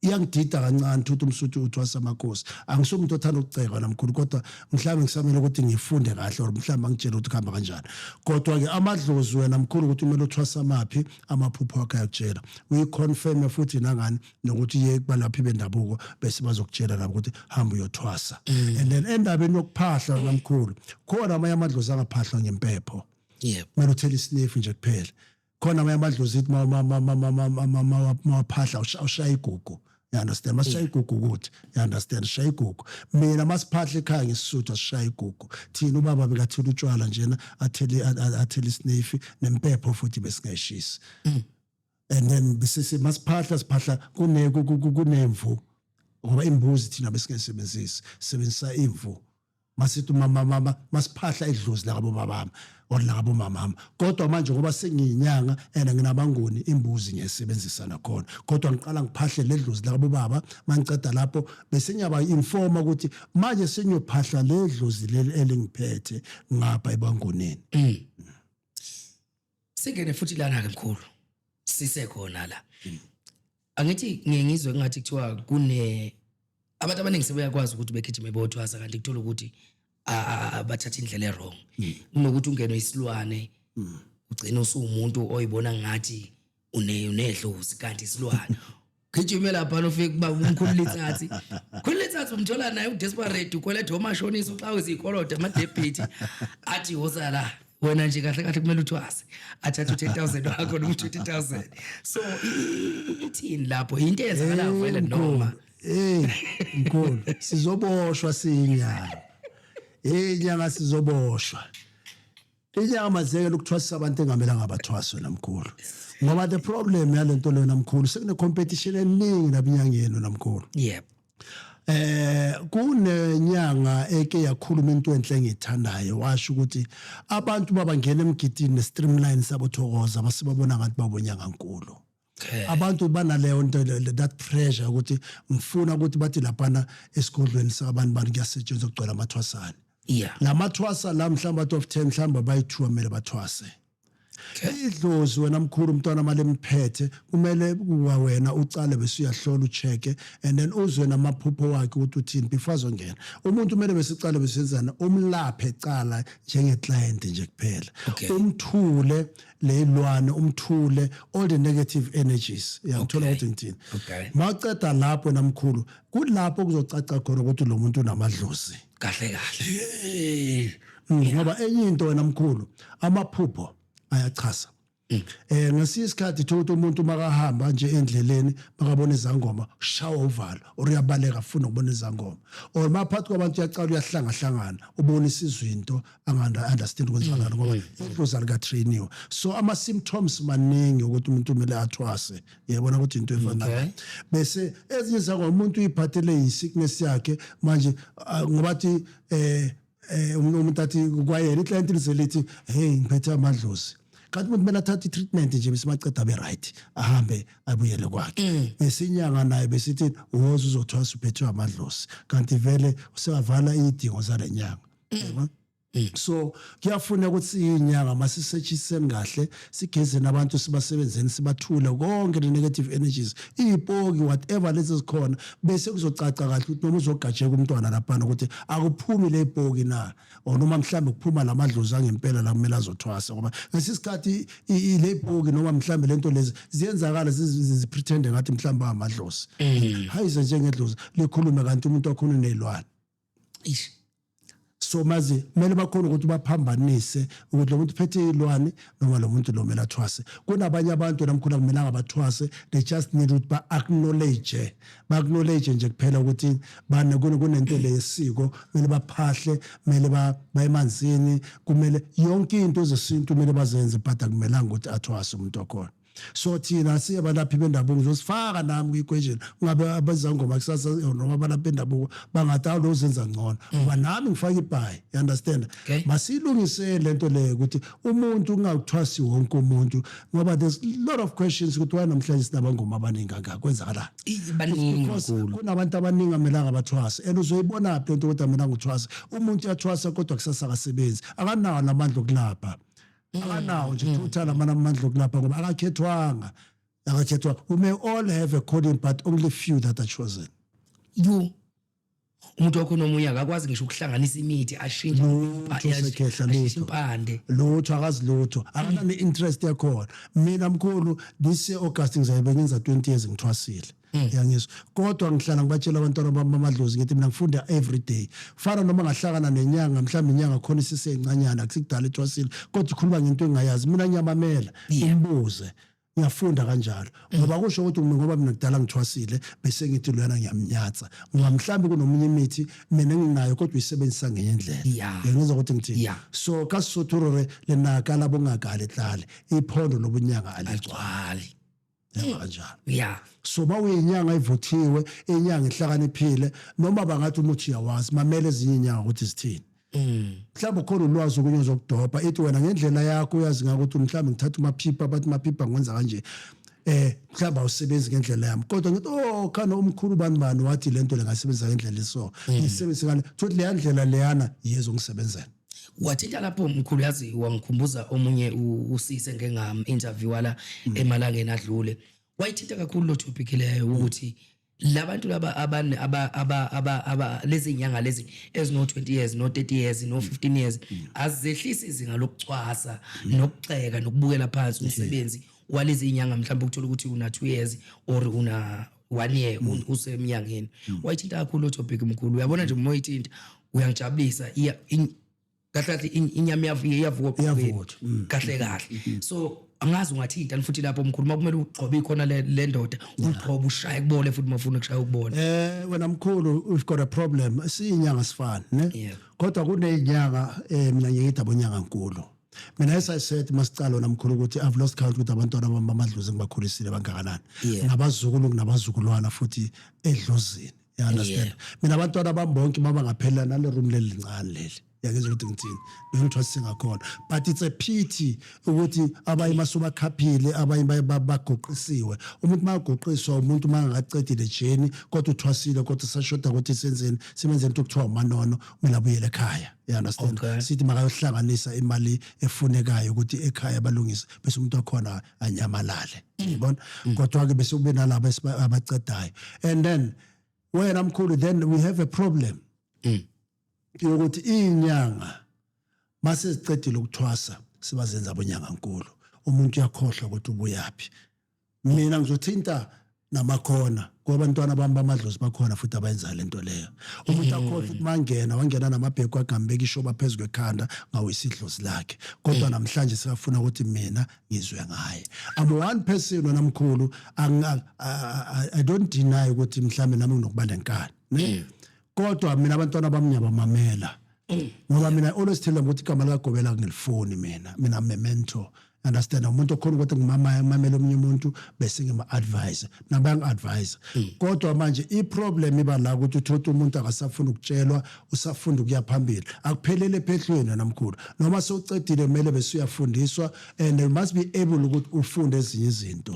iyangidida kancane ukuthi umSuthu uthwasa amakhosi. Angisumuntu othanda ukuceka namkhulu, kodwa mhlawumbe ngisamele ukuthi ngifunde kahle or mhlawumbe angitshele ukuthi kuhamba kanjani. Kodwa ke amadlozi wena mkhulu, ukuthi kumele uthwasa amaphi, amaphupho akhe ayakutshela, uyiconfirm futhi nangani nokuthi iye kubalaphi bendabuko, bese bazokutshela nabo ukuthi hamba uyothwasa. And then endabeni yokuphahla namkhulu, khona amanye amadlozi angaphahlwa ngempepho, kumele uthele isnuff nje kuphela. Khona amanye amadlozi ithi mawaphahla ushaya igugu, you understand? Masishaya igugu ukuthi, you understand, shaya igugu. Mina masiphahla ekhaya ngesiSuthu asishaya igugu thina. Ubaba bekathela utshwala njena, athele isnuff nempepho futhi besingayishisi. And then bese masiphahla siphahla kunemvu, ngoba imbuzi thina besingayisebenzisi, sisebenzisa imvu. Masithi mama mama masiphahla idlozi lakabo babami or lakabo mamama. Kodwa manje ngoba sengiyinyanga and nginabanguni, imbuzi ngiyayisebenzisa nakhona, kodwa ngiqala ngiphahle ledlozi lakabo baba. Mangiceda lapho bese ngiyaba informa ukuthi manje sengiyophahla ledlozi leli elingiphethe ngapha ebangoneni. Singene futhi lana ke mkhulu, sisekhona la. Angithi ngiye ngizwe ngathi kuthiwa kune abantu abaningi sebeyakwazi ukuthi begijime bothwasa, kanti kuthola ukuthi bathatha indlela e-wrong, kunokuthi ungenwe isilwane, ugcine usuwumuntu oyibona ngathi unedlozi kanti isilwane. Gijime lapha, ufike kuba umkhulu Letsatsi. Khulu Letsatsi umthola naye udesperate, ukweleta omashonisa, uxawe izikolodo, amadebit, athi woza la wena nje, kahle kahle kumele uthwase, athathe u-10,000 wakho noma u-20,000. So ithini lapho into eyenzakalayo vele noma? Hey mkhulu, sizoboshwa siyinyanga. Hey inyanga, sizoboshwa. Inyanga mazekela ukuthwasisa abantu engamelanga abathwaswe namkhulu. Ngoba the problem yalento lona mkhulu, sekune competition eningi nabinyangeni namkhulu. Kunenyanga eke yakhuluma into enhle engithandayo, washo ukuthi abantu babangena emgidini ne-streamline sabothokoza basibabona ngathi babonyanga nkulu. Abantu banaleyo nto that pressure ukuthi ngifuna ukuthi bathi laphana esigodlweni sabantu bantu kuyasetshenzwa, kugcwele amathwasane. La mathwasa la, mhlawumbe out of 10 mhlawumbe bayi-2 amele bathwase. Idlozi wena mkhulu, umntwana mali emphethe, kumele kuwa wena ucale bese uyahlola, ucheck and then uzwe namaphupho wakhe ukuthi uthini before azongena umuntu. Kumele besicale besenzana, umlaphe cala njenge-client nje kuphela. Umthule leyilwane, umthule all the negative energies, uyangithola ukuthi ngithini? Okay. Mawuceda lapho namkhulu, kulapho kuzocaca khona ukuthi lo muntu unamadlozi. Kahle kahle. Ngoba enye into wena mkhulu, amaphupho ayachaza. Ngesinye isikhathi thola ukuthi umuntu makahamba nje endleleni, makabona izangoma ushawa uvalo or uyabaleka afuna ukubona izangoma, or maphathi kwabantu uyacala uyahlangahlangana, ubona isizinto anga understand kwenzakalani, ngoba idlozi alikatrainiwe. So ama symptoms maningi ukuthi umuntu kumele athwase, yabona ukuthi into efana. Bese ezinye izangoma umuntu uyiphathele yi-sickness yakhe manje, ngoba athi umuntu athi kwayena iclient lize lithi, "Hey, ngiphethe amadlozi," kanti umuntu kumele athathe i-treatment nje, bese maceda abe right, ahambe abuyele kwakhe. Bese inyanga naye besithi, "Woza uzothwasa, uphethwe amadlozi," kanti vele usewavala iy'dingo zale nyanga, yabo. So kuyafuna ukuthi inyanga masisetshiseni kahle, sigeze nabantu, sibasebenzeni, sibathule konke the negative energies, izipoki, whatever lezi zikhona, bese kuzocaca kahle ukuthi noma uzogajeka umntwana laphana ukuthi akuphumi le poki na, or noma mhlambe kuphuma lamadlozi angempela la kumele azothwasa. Ngoba ngesisikhathi le poki noma mhlambe lento lezi ziyenzakala zipretende ngathi mhlambe amadlozi, hayize njengedlozi likhulume, kanti umuntu wakhona unezilwane. Ish. So mazi kumele bakhona ukuthi baphambanise ukuthi lo muntu uphethe ilwane noma lo muntu lo kumele athwase. Kunabanye abantu namkhulu akumelanga bathwase, they just need ukuthi ba-acknowledge, ba-acknowledge nje kuphela ukuthi kunento le yesiko, kumele baphahle, kumele baye emanzini, kumele yonke into zesintu kumele bazenze, but akumelanga ukuthi athwase umuntu wakhona. So thina siyabalaphi bendabuko, ngizosifaka nami kwi-equation, ungabe abezangoma kusasa noma abalaphi bendabuko bangathi alo uzenza ngcono, ngoba nami ngifaka ibhayi, you understand? Okay. Masilungise lento leyo ukuthi umuntu ungakuthwasi wonke umuntu, ngoba there's a lot of questions ukuthi why namhlanje sinabangoma abaningi kangaka, kwenzakalani? Baningi Because kakhulu. kunabantu abaningi amelanga bathwase, and uzoyibona phi lento ukuthi amelanga uthwase? Umuntu uyathwasa kodwa kusasa akasebenzi, akanawo namandla okulapha, akanawo nje total amandla okulapha, ngoba akakhethwanga, akakhethwa. We may all have a calling, but only few that are chosen. You, umuntu wakho nomunye akakwazi ngisho ukuhlanganisa imithi, ashintshe Lutho, sekhehla, ashintshe lutho. Impande. Lutho, akazi lutho, akanane-interest yakhona. Mina mkhulu, this year August ngizabe ngenza 20 years ngithwasile, yangizwa? Kodwa ngihlala ngibatshela abantwana bami bamadlozi, ngithi mina ngifunda every day. Fana noma ngahlangana nenyanga, mhlawumbe inyanga khona isisencanyana, akusikudala ethwasile, kodwa ikhuluma ngento engingayazi, mina ngiyamamela, imbuze, ngiyafunda kanjalo, ngoba kusho ukuthi ngoba mina kudala ngithwasile bese ngithi loyana ngiyamnyatsa, ngoba mhlawumbe kunomunye imithi mina enginayo kodwa uyisebenzisa ngenye indlela. Ngizwa ukuthi ngithini? So ka Sesotho re lenaka la bongaka le tlale, iphondo lobunyanga aligcwali. Aligcwali. Yaba kanjalo. So bawuyinyanga ivuthiwe, inyanga ihlakaniphile, noma bangathi umuthi uyawazi, mamele ezinye inyanga ukuthi zithini. Mhlawumbe ukhona ulwazi okunye ozokudobha, ithi wena ngendlela yakho uyazi ngako ukuthi mhlawumbe ngithatha umaphipha, bathi maphipha ngwenza kanje, mhlawumbe awusebenzi ngendlela yami, kodwa ngithi oh khana umkhulu bani bani wathi lento lengasebenzisa ngendlela eso, ngisebenzise ngale, futhi leya ndlela leyana yezongisebenzela. Wathinta lapho mkhulu, yazi wangikhumbuza omunye usise ngeke ngam-interviewa la emalangeni adlule, wayithinta kakhulu lo topic leyo ukuthi labantu laba abane aba aba aba aba lezi nyanga lezi ezino 20 years, no 30 years, no 15 years, azehlisi izinga lokucwasa nokuxeka nokubukela phansi umsebenzi walezi inyanga. Mhlawumbe ukuthola ukuthi una 2 years or una 1 year usemnyangeni. Wayithinta kakhulu lo topic mkhulu, uyabona nje uma uyithinta uyangijabulisa, iya kahle kahle inyama iyavuka, iyavuka. Iyavuthwa. Kahle kahle, so angazi ungathintani futhi lapho mkhulu, uma kumele ugqobe ikhona le ndoda, ugqobe ushaye kubole futhi mafuna ukushaya ukubona. Wena mkhulu, we've got a problem. Siyinyanga sifani, ne? Yeah. Kodwa kunezinyanga, mina ngiyithi abonyanga nkulu. Mina, as I said masicala wena mkhulu ukuthi I've lost count ukuthi abantwana bami bamadlozi ngibakhulisile bangakanani. Nabazukulu, kunabazukulwana futhi edlozini. You understand? Yeah. Mina abantwana bami bonke baba ngaphela nale room leli lincane leli. Yangizwa ukuthi ngithini? Bengithwasise ngakhona. But it's a pity ukuthi abanye masubakhaphile, abanye bagoqisiwe. Umuntu magoqiswa, umuntu mangakacedi le journey, kodwa uthwasile, kodwa sashoda ukuthi senzeni, simenzeni into okuthiwa umanono, kumele abuyele ekhaya. You understand? Okay. Sithi makayohlanganisa imali efunekayo ukuthi ekhaya balungise, bese umuntu wakhona anyamalale. Yibona? Kodwa ke bese kube nalabo abacedayo. And then wena mkhulu, then we have a problem yokuthi inyanga mase zicedile ukuthwasa sibazenza abonyanga nkulu, umuntu uyakhohlwa ukuthi ubuyaphi. Mina ngizothinta namakhona kwabantwana bami bamadlozi, bakhona futhi abayenza lento leyo. Umuntu akhohlwa ukuthi mangena wangena namabheko agambeka ishoba phezu kwekhanda ngawo isidlozi lakhe, kodwa namhlanje sikafuna ukuthi mina ngizwe ngaye. I'm one person, wena mkhulu, I don't deny ukuthi mhlambe nami nginokuba nenkani, ne? Kodwa mina abantwana bami ngiyabamamela, ngoba mina I always tell them ukuthi igama likagobela ngilifuni mina. Mina I'm a mentor, understand? Umuntu okhona ukuthi ngimamele omunye umuntu bese ngima-advise, nabayangi-advise. Kodwa manje i-problem iba la ukuthi uthole umuntu akasafuni ukutshelwa, usafunda ukuya phambili. Akuphelele ephehlweni namkhulu, noma sewucedile kumele bese uyafundiswa and you must be able ukuthi ufunde ezinye izinto.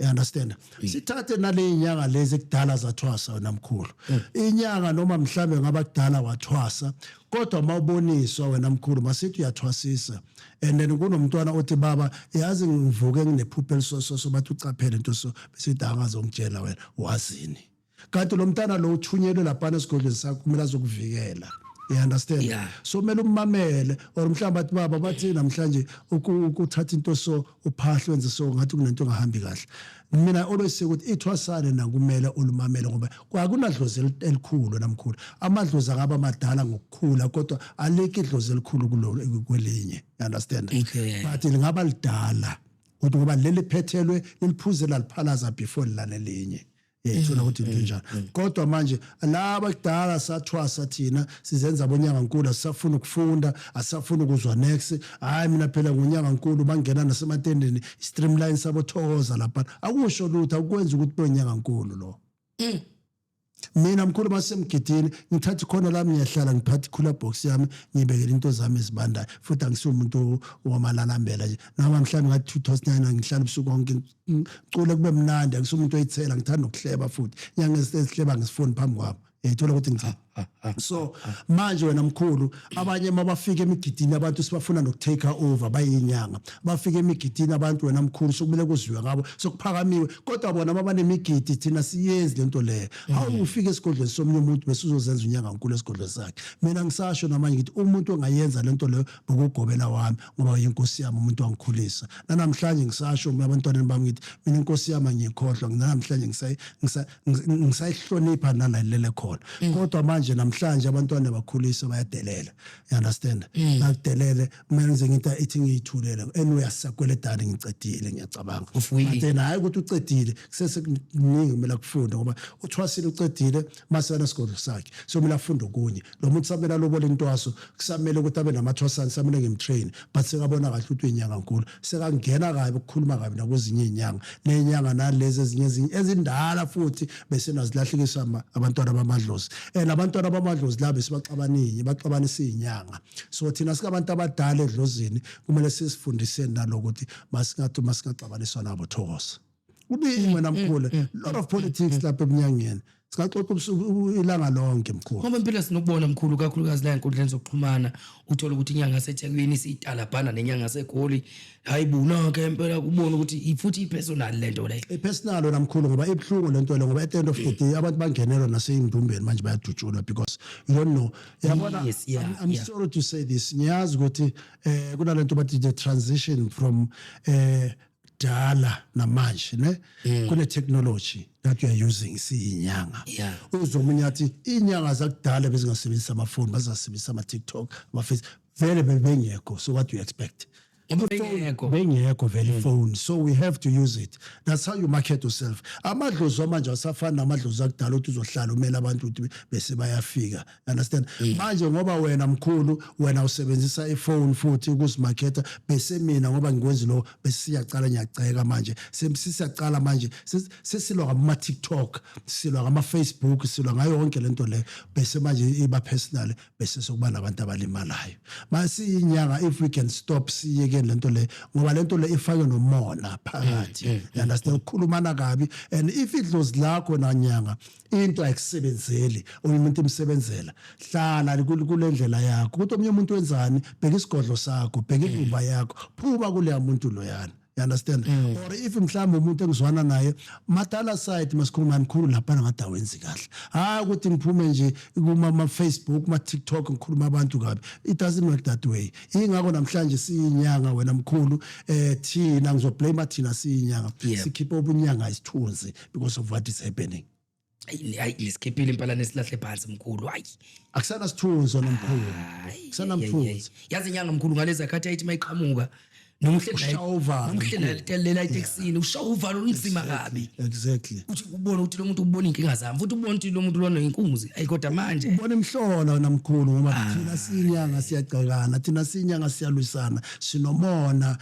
You understand? Sithathe nale inyanga lezi kudala zathwasa, wena mkhulu. Inyanga noma mhlambe ngaba kudala wathwasa, kodwa mawuboniswa wena mkhulu, masithi uyathwasisa and then kunomntwana othi, "Baba, yazi ngivuke nginephupho elisososo, bathi ucaphele into so," bese ithi, "Angazongitshela wena wazini?" Kanti lo mntana lo uthunyelwe laphana esigodlweni sakho, kumele azokuvikela, you understand? Yeah. So kumele ummamele, or mhlawumbe athi, "Baba, bathi namhlanje ukuthatha into so uphahle wenze so, ngathi kunento engahambi kahle." Mina I always say ukuthi ithwasane nakumele ulumamele, ngoba kwakunadlozi elikhulu namkhulu. Amadlozi angaba madala ngokukhula, kodwa alikho idlozi elikhulu kulo kwelinye, you understand? Okay. But lingaba lidala kodwa ngoba leli phethelwe liliphuze laliphalaza before lalelinye. Yayithola ukuthi into enjalo. Kodwa manje laba kudala sathwasa thina, sizenza abonyanga nkulu, asisafuna ukufunda, asisafuna ukuzwa next. Hayi, mina phela ngonyanga nkulu. Bangena nasematendeni, streamline sabo, thokoza lapha, akusho lutho, akukwenza ukuthi bonyanga nkulu lo. Mina mkhulu, masemgidini ngithatha ikhona lami, ngiyahlala, ngiphatha i-cooler box yami, ngibekele into zami ezibandayo. Futhi angisiwo umuntu wamalalambela nje, noma mhlawumbe ngathi 2009 ngihlala ubusuku konke, ngicule kube mnandi. Angisiwo umuntu oyithela, ngithanda ukuhleba futhi inyanga esihleba ngisifuni phambi kwami. Yayithola ukuthi ngithini? So manje wena mkhulu, abanye mabafika emigidini abantu sibafuna nokutake over, bayinyanga. Bafika emigidini abantu, wena mkhulu, sokumele kuziwe ngabo, sokuphakamiwe, kodwa bona mabanemigidi thina siyenzi lento leyo. Hawu, ufike esigodlweni somunye umuntu bese uzozenza unyanga nkulu esigodlweni sakhe. Mina ngisasho namanje ngithi umuntu ongayenza lento leyo bokugobela wami, ngoba inkosi yami, umuntu wangikhulisa. Nanamhlanje ngisasho mina abantwaneni bami ngithi mina inkosi yami angiyikhohlwa, namhlanje ngisayihlonipha nalalele khona. Kodwa manje namhlanje abantwana bakhulisa bayadelela, you understand? Bakudelele. Mina ngize ngithi ithi ngiyithulele. Anyway, asisakweledani, ngicedile, ngiyacabanga. Ufuyile. But then hayi ukuthi ucedile, kusese kuningi kumele akufunde, ngoba uthwasile, ucedile, mase sigodlo sakhe, so kumele afunde okunye. Lo muntu samele alobole intwaso, kusamele ukuthi abe namathwasana, samele ngimtrain, but sekabona kahle ukuthi uyinyanga nkulu, sekangena kabi ukukhuluma kabi nakwezinye iy'nyanga ney'nyanga nalezi ezinye ezindala, futhi bese nazilahlekisa abantwana bamadlozi. And abantwana bamadlozi la bese baxabaninye, baxabanisa iy'nyanga. So thina singabantu abadala edlozini, kumele sisifundiseni nalokuthi masingathi masingaxabaniswa nabo. Thokoza. Kuningi wena mkhulu, lot of politics lapha ebunyangeni, singaxoxa ubusuku ilanga lonke, mkhulu. Ngoba impela sinokubona mkhulu, kakhulukazi la enkundleni zokuxhumana, uthola ukuthi inyanga yaseThekwini isiyitalabhana nenyanga yaseGoli. Hayi bona-ke impela kubona ukuthi futhi i-personal lento leyo. I-personal wena mkhulu, ngoba ibuhlungu lento le, ngoba at the end of the day abantu bangenelwa naseyindumbeni manje, bayadutshulwa because you don't know, yabona. I'm sorry to say this, ngiyazi ukuthi kunalento bathi the transition from dala namanje ne, kune technology that you are using siyinyanga. Uzomunye athi inyanga zakudala bezingasebenzisa amafoni, bazasebenzisa ama-TikTok, ama-Face, vele bebengekho, so what do you expect? Ngoba bengekho. Bengekho vele phone, so we have to use it. That's how you market yourself. Amadlozi manje asafani namadlozi akudala ukuthi uzohlala umele abantu ukuthi bese bayafika, understand? Manje ngoba wena mkhulu, wena usebenzisa ifone futhi ukuzimarketa, bese mina ngoba ngikwenzi lo, bese siyacala, ngiyaceka manje, sesiyacala manje, sesilwa ngama TikTok, silwa ngama Facebook, silwa ngayo yonke lento le, bese manje iba personal, bese sokuba nabantu abalimalayo. Masiyinyanga, if we can stop, siyeke lento le, ngoba lento le ifake nomona phakathi, you understand? Ukukhulumana kabi. And if idlozi lakho nanyanga into ayikusebenzeli, omunye umuntu imsebenzela, hlala kule ndlela yakho. Ukuthi omunye umuntu wenzani, bheka isigodlo sakho, bheka imvumba yakho, phuma kuleya muntu loyana, you understand? Or if mhlawumbe umuntu engizwana naye madala side, masikhuluma mkhulu lapha, ngathi awenzi kahle. Hayi ukuthi ngiphume nje kuma ma Facebook, ma TikTok, ngikhuluma abantu kabi. It doesn't work that way. Ingakho namhlanje siyinyanga wena mkhulu, thina ngizoblame thina siyinyanga, sikhipha ubunyanga isithunzi because of what is happening. Ayi hayi, nisikhiphile impela, nesilahle phansi mkhulu, hayi. Akusana sithunzi wena mkhulu, akusana mthunzi. Yazi inyanga mkhulu ngalezi khathi ayithi mayiqhamuka noma uhleli naye, Ushaya uvalo, noma uhleli naye lela etekisini, ushaya uvalo olunzima kabi. Uthi ubone ukuthi lo muntu ubona inkinga zami, futhi ubone ukuthi lo muntu lona inkunzi. Ayi kodwa manje Ubona imhlola wena mkhulu, ngoba thina siyinyanga siyagcekana, thina siyinyanga siyalwisana, sinomona.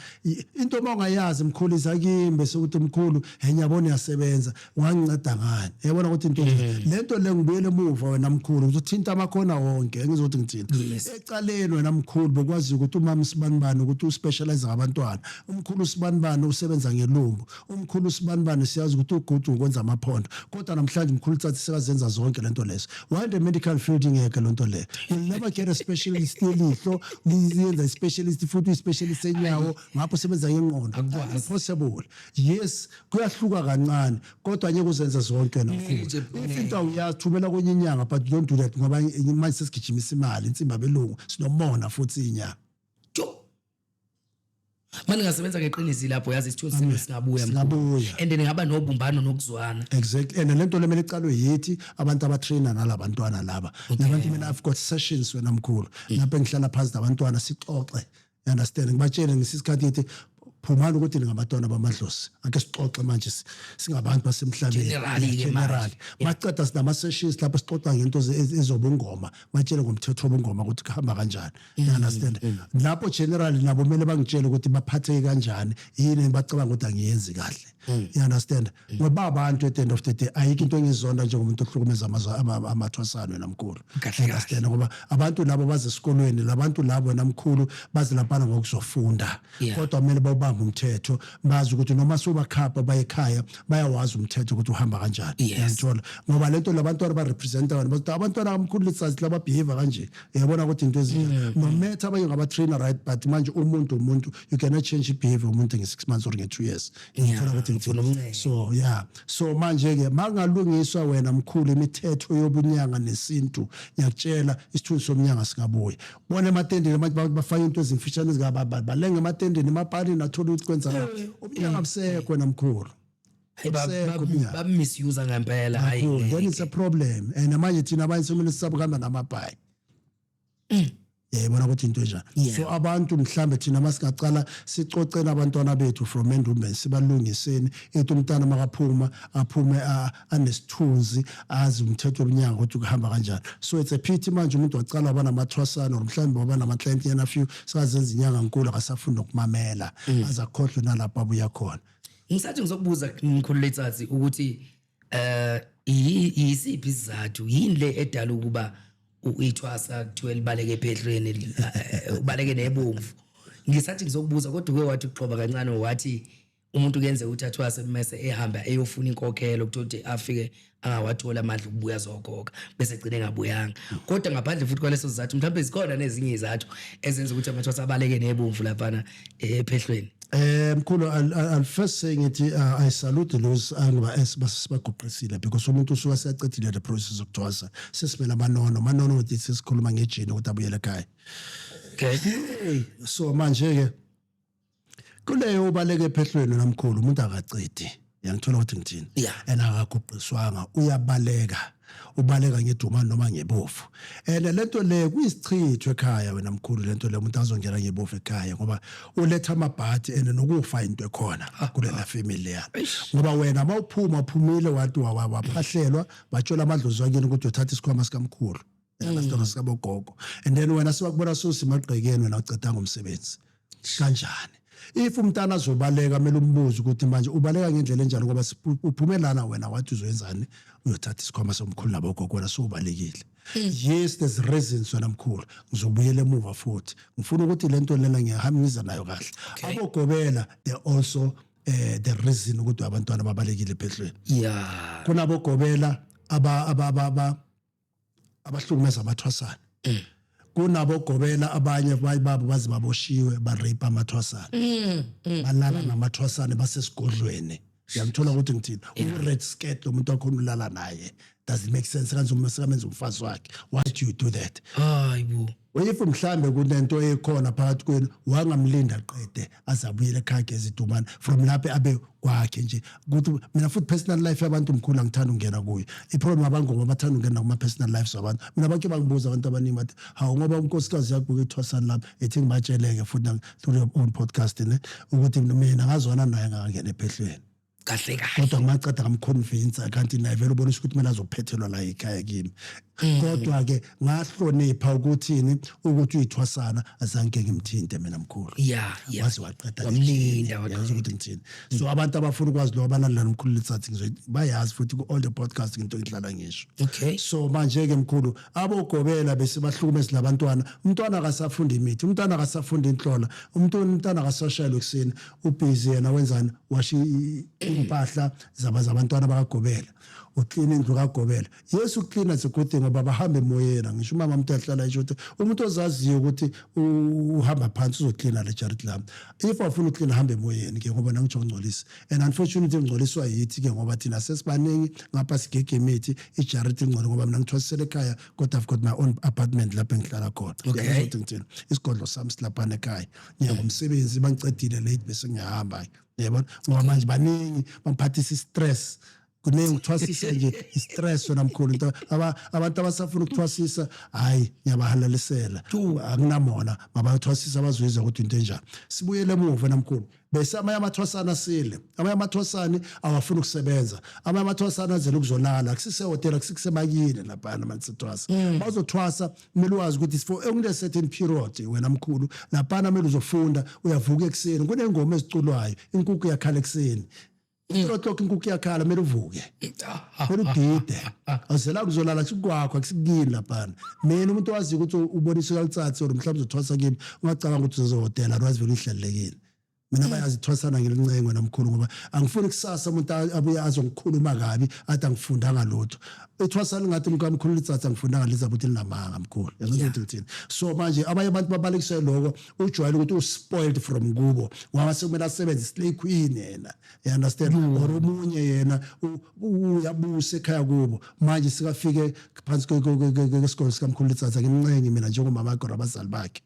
Into uma ungayazi mkhulu, izakimi bese ukuthi mkhulu, he, ngiyabona uyasebenza, unganginceda ngani? Yabona ukuthi into lento le, ngibuyele emuva wena mkhulu, ngizothinta amakhona wonke, ngizothi ngithini? Ecaleni wena mkhulu, bekwazi ukuthi umama sibanibani ukuthi uspecialize ngabantwana, umkhulu sibanibani usebenza ngelumbu, umkhulu sibanibani siyazi ukuthi ugudu ukwenza amaphondo. Kodwa namhlanje umkhulu Tsatsi sekazenza zonke lento lezo. Why the medical field ingekho lento leyo? You'll never get a specialist yelihlo liyenza i-specialist, futhi i-specialist enyawo, ngapho usebenza ngengqondo. Akukwazi. Impossible. Yes, kuyahluka kancane, kodwa angeke uzenze zonke wena mkhulu. Nje, If into awuyazi, thumela kwenye inyanga, but don't do that, ngoba manje sesigijimisa imali, insimba belungu, sinomona futhi inyanga. Jo, manje ngasebenza ngeqiniso lapho, yazi isithunzi senu singabuya mkhulu. Singabuya. And ngaba nobumbano nokuzwana. Exactly. And lento lemele icalwe yithi abantu abatrainer nalabantwana laba. Nabantu, mina I've got sessions wena mkhulu lapho engihlala phansi nabantwana sixoxe, you understand? Ngibatshele ngisisikhathi ngithi Phumani ukuthi ningabantwana bamadlozi, ake sixoxe manje, singabantu basemhlabeni. Generally-ke General. Manje. Maceda sinama-sessions lapho sixoxa ngento ezobungoma, batshele ngomthetho wobungoma ukuthi kuhamba kanjani, you understand? Lapho generally nabo kumele bangitshele ukuthi baphatheke kanjani, yini bacabanga ukuthi angiyenzi kahle, you understand? Ngoba abantu, at the end of the day, ayikho into engizonda njengomuntu ohlukumeza amathwasana, wena mkhulu. Kahle kahle. Understand? Ngoba abantu labo baze esikolweni, labantu labo, wena mkhulu, baze laphana ngokuzofunda. Kodwa kumele bawubambe umthetho, bazi ukuthi noma sobakhapha baye ekhaya, bayawazi umthetho ukuthi uhamba kanjani. Uyangithola? Ngoba lento labantwana ba-representa wena, bathi abantwana kamkhulu Letsatsi laba-behave kanje, uyabona ukuthi into ezinjani, no matter abanye ngaba-trainer, right? But manje umuntu, you cannot change i-behavior yomuntu nge-6 months or nge-2 years. Uyangithola ukuthi ngithini? Ufuna umncele. So yeah, so manje-ke makungalungiswa, wena mkhulu, imithetho yobunyanga nesintu, ngiyakutshela, isithunzi somnyanga singabuya. Bona ematendeni manje bafake into ezimfishane ezingaba, balenga ematendeni, emapalini, athola ukuthi kwenzakala. Ubunyanga busekho, wena mkhulu. Hayi, Busekho ubunyanga. Bamisuse ngempela, hayi. Kakhulu. Then it's a problem, and manje thina abanye semele sisabe kuhamba namabhayi, yayibona ukuthi into enjani. So abantu mhlambe thina masingacala sicocela abantwana bethu from endumbeni, sibalungiseni, ethi umntana makaphuma aphume anesithunzi, azi umthetho womnyango ukuthi kuhamba kanjani. So it's a pity manje umuntu wacala waba namathwasana or mhlawumbe waba nama-client yena few, sekazenza inyanga nkulu, akasafuni nokumamela, aze akhohlwe nalapho abuya khona. Ngisathi ngizokubuza, mkhulu Letsatsi, ukuthi yisiphi isizathu, yini le edala ukuba ithwasa kuthiwe libaleke ephehlweni, ubaleke nebomvu? Ngisathi ngizokubuza, kodwa uke wathi uxoba kancane, wathi umuntu kuyenzeka ukuthi athwase mese ehamba eyofuna inkokhelo, kuthiwa ukuthi afike angawathola amandla ukubuya azokhokha, bese egcine engabuyanga. Kodwa ngaphandle futhi kwaleso sizathu, mhlawumbe zikhona nezinye izathu ezenza ukuthi amathwasa abaleke nebomvu laphana ephehlweni? Mkhulu, I'll first say ngithi I salute those angiba esibaguqisile, because umuntu usuka seyacedile the process yokuthwasa, sesimele amanono manono ukuthi sesikhuluma ngejini ukuthi abuyele ekhaya. Hey, so manje ke kuleyo ubaleke ephehlweni namkhulu, umuntu akacedi, uyangithola ukuthi ngithini? And akaguqiswanga, uyabaleka, ubaleka ngedumane noma ngebovu, and lento le kuyisichitho ekhaya, wena mkhulu. Lento le umuntu azongena ngebovu ekhaya ngoba uletha amabhadi and nokufa into ekhona kulela family yana, ngoba wena mawuphuma uphumile, wathi waphahlelwa, batshola amadlozi wakini ukuthi uyothatha isikhwama sikamkhulu, mm. sikabogogo, and then wena siwakubona sosimagqekeni, wena ucedanga umsebenzi kanjani? If umntana azobaleka, kumele umbuze ukuthi manje ubaleka ngendlela enjani, ngoba uphumelana wena wathi uzoyenzani, uyothatha isikhwama somkhulu nabogogo, wena sowubalekile. Yes, there's reasons, wena mkhulu. Ngizobuyela emuva futhi, ngifuna ukuthi lento lena ngiyahamba ngiza nayo kahle. Abogobela, they also the reason ukuthi abantwana babalekile ephehlweni. Kunabogobela aba aba aba abahlukumeza amathwasana, kunabogobela abanye babo baze baboshiwe, ba-rape amathwasana, balala namathwasana basesigodlweni. Uyangithola ukuthi ngithini? U-red skirt lo muntu wakhona ulala naye. Does it make sense? Kanti uma sekamenza umfazi wakhe, why do you do that? Hayi bo. If mhlambe kunento ekhona phakathi kwenu, wangamlinda qede azabuyela ekhaya gezidumane, from lapho abe kwakhe nje. Ukuthi mina futhi personal life yabantu, mkhulu, angithanda ukungena kuyo. I-problem, abangoma bathanda ukungena kuma-personal lives wabantu. Mina bakhe bangibuza abantu abaningi, bathi hawu, ngoba unkosikazi yakubhuka ithwasana lapho, ethi ngibatsheleke futhi through your own podcast ne ukuthi mina ngazwana naye ngangena ephehlweni. Kahle kahle. Kodwa ngimaceda ngamconvince, kanti naye vele ubonisa ukuthi kumele azophethelwa la ekhaya kimi. Kodwa ke ngahlonipha ukuthini, ukuthi uyithwasana, azange ngimthinte mina, mkhulu. Waze waqeda. Wamlinda. Yazi ukuthi ngithini? So abantu abafuna ukwazi lo, abalandela nomkhulu Letsatsi, bayazi futhi ku all the podcast into engihlala ngisho. So manje ke mkhulu, abogobela bese bahlukumeza labantwana. Umntwana akasafunda imithi, umntwana akasafunda inhlola, umntwana akasashayelwa ekuseni, ubhizi yena wenzani? Washa impahla zaba zabantwana bakagobela, uklina indlu kagobela. Yes, ukuklina is a good thing ngoba bahamba emoyeni. Ngisho umama umuntu ahlala esho ukuthi umuntu ozaziyo ukuthi uhamba phansi uzoklina le charity lami. If awufuna ukuklina, hamba emoyeni ke, ngoba nangitsho ungcolisa, and unfortunately ngcoliswa yithi ke, ngoba thina sesibaningi ngapha, sigege imithi, ijariti ingcole. Ngoba mina ngithwasisele ekhaya, kodwa I've got my own apartment lapho engihlala khona. Uyabona ukuthi ngithini? Isigodlo sami silaphana ekhaya. Ngiya ngomsebenzi, bangicedile late, bese ngiyahamba, yabona, ngoba manje baningi bangiphathisa i-stress. Kuningi ukuthwasisa nje, i-stress wena mkhulu. Into abantu abasafuna ukuthwasisa, hayi, ngiyabahalalisela, akunamona, mabayothwasisa, bazwizwa ukuthi into enjani. Sibuyele emuva namkhulu, bese amanye amathwasana asile, amanye amathwasane awafuni ukusebenza, amanye amathwasana azele ukuzolala. Akusisehhotela, akusisemakini laphana manje sithwasa. Bazothwasa, kumele wazi ukuthi for only a certain period wena mkhulu laphana kumele uzofunda. Uyavuka ekuseni, kunengoma eziculwayo, inkukhu iyakhala ekuseni, 3 o'clock inkukhu iyakhala, kumele uvuke, kumele ugide, awuzela kuzolala kusikwakho, akusikini laphana. Mina umuntu owaziyo ukuthi ubonisa uyalutsatsi or mhlawumbe uzothwasa kimi, ungacabanga ukuthi uzozohotela, otherwise vele uyihlelelekile. Mina bayazi ithwasana ngelincengo namkhulu, ngoba angifuni kusasa umuntu abuye azongikhuluma kabi, athi angifundanga lutho. Ithwasana ngathi mkamkhulu litsatsi, angifundanga lizabe ukuthi linamanga mkhulu, yazi ukuthi ngithini. So manje abanye abantu babalekiswe lokho, ujwayele ukuthi uspoiled from kubo, ngoba sekumele asebenze, slay queen yena, you understand? Or omunye yena uyabusa ekhaya kubo, manje sikafike phansi kwesikole sikamkhulu litsatsi. Ngimncengi mina njengomama wakhe or abazali bakhe,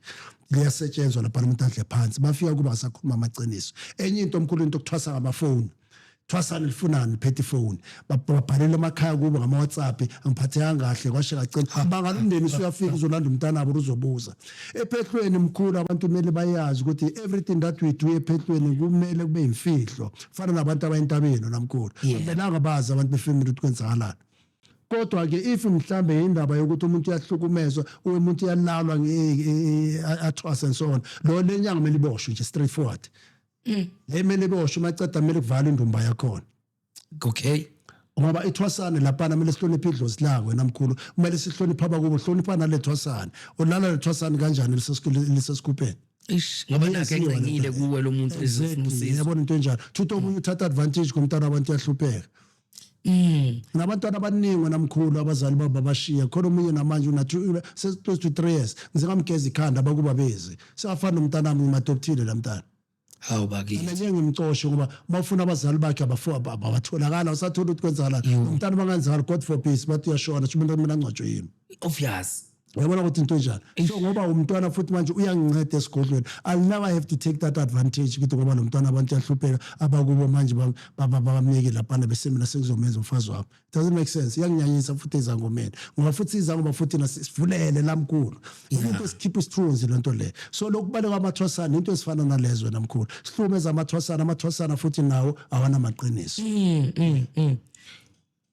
liyasetshenzwa lapha, umuntu adle phansi, bafika kuba asakhuluma amaqiniso. Enye into omkhulu, into okuthwasa ngamafoni. Thwasana lifunani, liphethe ifoni, babhalela emakhaya kubo ngama-WhatsApp, "Angiphathekanga kahle, kwashe kacela." Bangala umndeni usuyafika uzolanda umntanabo, uzobuza ephehlweni mkhulu. Abantu kumele bayazi ukuthi everything that we do ephehlweni kumele kube imfihlo, fana nabantu abayentabeni namkhulu. Akumelanga bazi abantu befamily ukuthi kwenzakalani. Kodwa-ke if mhlambe indaba yokuthi umuntu uyahlukumezwa, umuntu uyalalwa, athwase and so on, lo le nyanga kumele iboshwe nje straightforward. Le kumele iboshwe, maceda kumele kuvalwe indumba yakhona. Ngoba ithwasane laphana kumele sihloniphe idlozi lakho wena mkhulu, kumele sihloniphe abakubo, hlonipha nale thwasane. Ulala le thwasane kanjani lisesikhupheni? Ish, ngoba nakhe engcengile kuwe lo muntu ezofuna usizo. Yabona into enjalo, thuthi omunye uthatha advantage komntana, abantu uyahlupheka. Nabantwana abaningi wena mkhulu, abazali babo babashiya khona. Omunye namanje una close to 3 years, ngize ngamgeza ikhanda, abakuba bezi sewafana nomntanami, ngimadoptile la mntana. Hawu bakithi. Mina ngeke ngimcoshe, ngoba uma ufuna abazali bakhe abatholakala, usathola ukuthi kwenzakalani umntana. Bangenzakala, God forbid, bathi uyashona, sho umuntu kumele angcwatshwe yimi. Obvious. Uyabona ukuthi into enjani? So ngoba umntwana futhi manje uyanginceda esigodlweni, I'll never have to take that advantage ukuthi ngoba lo mntwana abantu uyahlupheka, abakubo manje bamyeke laphana, bese mina sengizomenza umfazi wami. It doesn't make sense. Iyanginyanyisa futhi ezangomeni, ngoba futhi izangoma futhi nasivulele lamkhulu umuntu esikhipha isithunzi lento le. So lokubaleka amathwasana, into ezifana nalezo namkhulu, sihlumeza amathwasana. Amathwasana futhi nawo awanamaqiniso.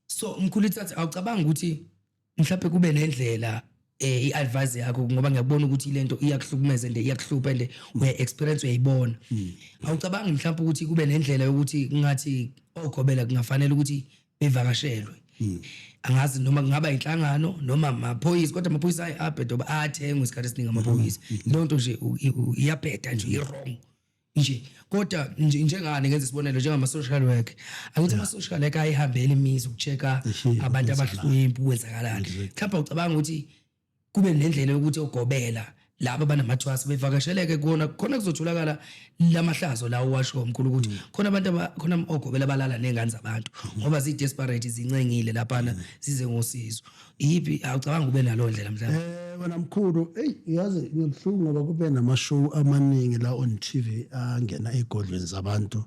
So mkhulu ithathe, awucabanga ukuthi mhlawumbe kube nendlela, i-advice yakho, ngoba ngiyabona ukuthi lento iyakuhlukumeza and iyakuhlupha and uya experience, uyayibona, awucabangi mhlawumbe ukuthi kube nendlela yokuthi kungathi ogobela kungafanele ukuthi bevakashelwe, angazi noma kungaba inhlangano noma amaphoyisa? Kodwa amaphoyisa ayi abheda, ngoba ayathengwa isikhathi esiningi amaphoyisa. Leyo nto nje iyabheda nje, i-wrong nje. Kodwa nje njengani, ngenza isibonelo, njengama-social work, angithi ama-social work ayihambela imizi uku-check-a abantu abahlwempu, kwenzakalani. Mhlawumbe ucabanga ukuthi kube nendlela yokuthi ogobela laba abanamathwasa bevakasheleke kona khona, kuzotholakala lamahlazo lawo washo mkhulu, ukuthi khona abantu khona ogobela balala nengane zabantu ngoba zi-desperate, zincengile laphana, zize ngosizo. Iyiphi, awucabanga kube nalowo ndlela mhlawumbe? Wena mkhulu, hey, yazi ngibuhlungu ngoba kube nama-show amaningi la on TV angena egodlweni zabantu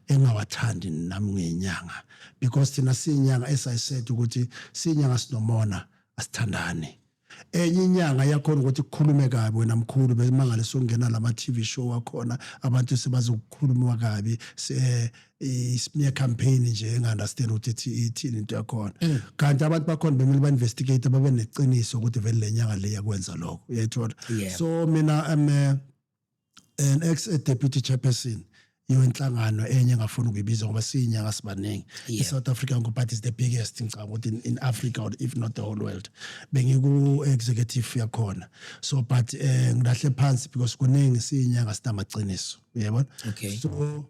engawathandi nami ngenyanga, because thina siyinyanga, as I said ukuthi siyinyanga sinomona, asithandani. Enye inyanga yakhona ukuthi kukhulume kabi wena mkhulu, bemangale sokungena lama TV show akhona, abantu sebazokukhuluma kabi, i-smear campaign nje, enga-understand ukuthi ithini into yakhona. Kanti abantu bakhona bemele ba-investigate, babe neqiniso ukuthi vele le nyanga le yakwenza lokho, uyayithola? Yeah. So mina am an ex deputy chairperson yenhlangano enye engafuni ukuyibiza, ngoba siyinyanga sibaningi. I-South African but is the biggest, ngicabanga ukuthi in Africa or if not the whole world. Bengiku executive yakhona, so but ngilahle phansi because kuningi, siyinyanga sinamaqiniso, uyabona? Okay. So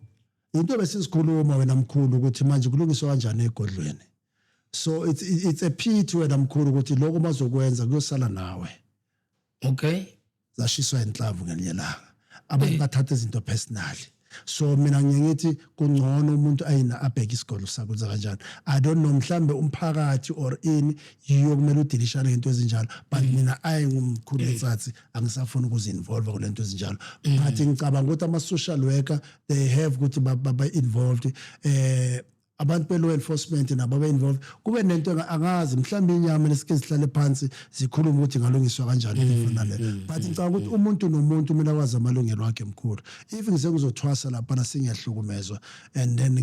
into besisikhuluma wena mkhulu ukuthi manje kulungiswa kanjani egodlweni. So it's a pity wena mkhulu ukuthi lokho bazokwenza kuyosala nawe. Zashiswa inhlamvu ngelinye ilanga, abantu bathatha izinto personally. So mina ngiye ngithi kungcono umuntu ayina abheke isigodlo sakhe kwenza kanjani. I don't know, mhlambe umphakathi or ini yiyo kumele udilishane ngento ezinjalo, but mina ayingumkhulu etsatsi, angisafuni ukuzi-involve kule nto ezinjalo. But ngicabanga ukuthi ama-social worker, they have ukuthi ba-involved. Abantu be-law enforcement nabo abe-involved, kube nento angazi, mhlawumbe inyama lesike sihlale phansi zikhulume ukuthi ingalungiswa kanjani into efana naleyo. But ngicabanga ukuthi umuntu nomuntu kumele akwazi amalungelo akhe, mkhulu. If ngise ngizothwasa laphana, sengiyahlukumezwa and then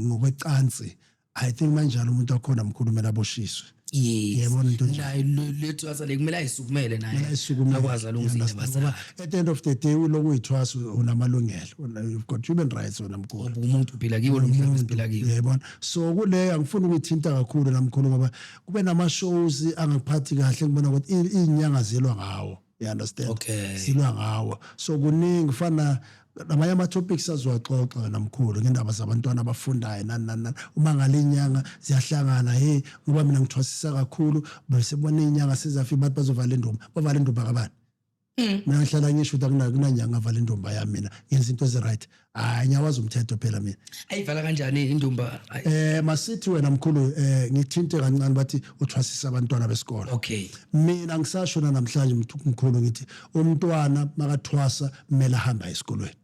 ngokwecansi, I think manjalo umuntu wakhona, mkhulu, kumele aboshiswe. Yabona into nje. Naye lethwasa le kumele ayisukumele naye. Kumele ayisukumele. Akwazi alungise You indaba understand? zakhe. Ngoba at the end of the day, uloku uyithwasa, unamalungelo. You've got human rights wena, mkhulu. Ngoba umuntu uphila kiwo lo mhlaba esiphila kiwo. Yebona, so kuleyo angifuni ukuyithinta kakhulu namkhulu, ngoba kube nama-shows angiphathi kahle, ngibona ukuthi iy'nyanga zilwa ngawo, you understand? Zilwa ngawo. So kuningi, kufana namanye ama-topics azowaxoxa namkhulu, ngendaba zabantwana abafundayo, nani nani nani. Uma ngale inyanga ziyahlangana, hey, ngoba mina ngithwasisa kakhulu, bese bona iy'nyanga sezafika, bathi bazovala indumba. Bavala indumba kabani? Mina ngihlala ngisho ukuthi akunanyanga avala indumba yami. Mina ngenza into ezi-right. Hhayi, ngiyawazi umthetho phela mina. Ayivala kanjani indumba? Ayi, Masithi wena mkhulu, ngithinte kancane, bathi uthwasisa abantwana besikole. Mina ngisasho namhlanje, mkhulu, ngithi umntwana makathwasa kumele ahambe aye esikolweni.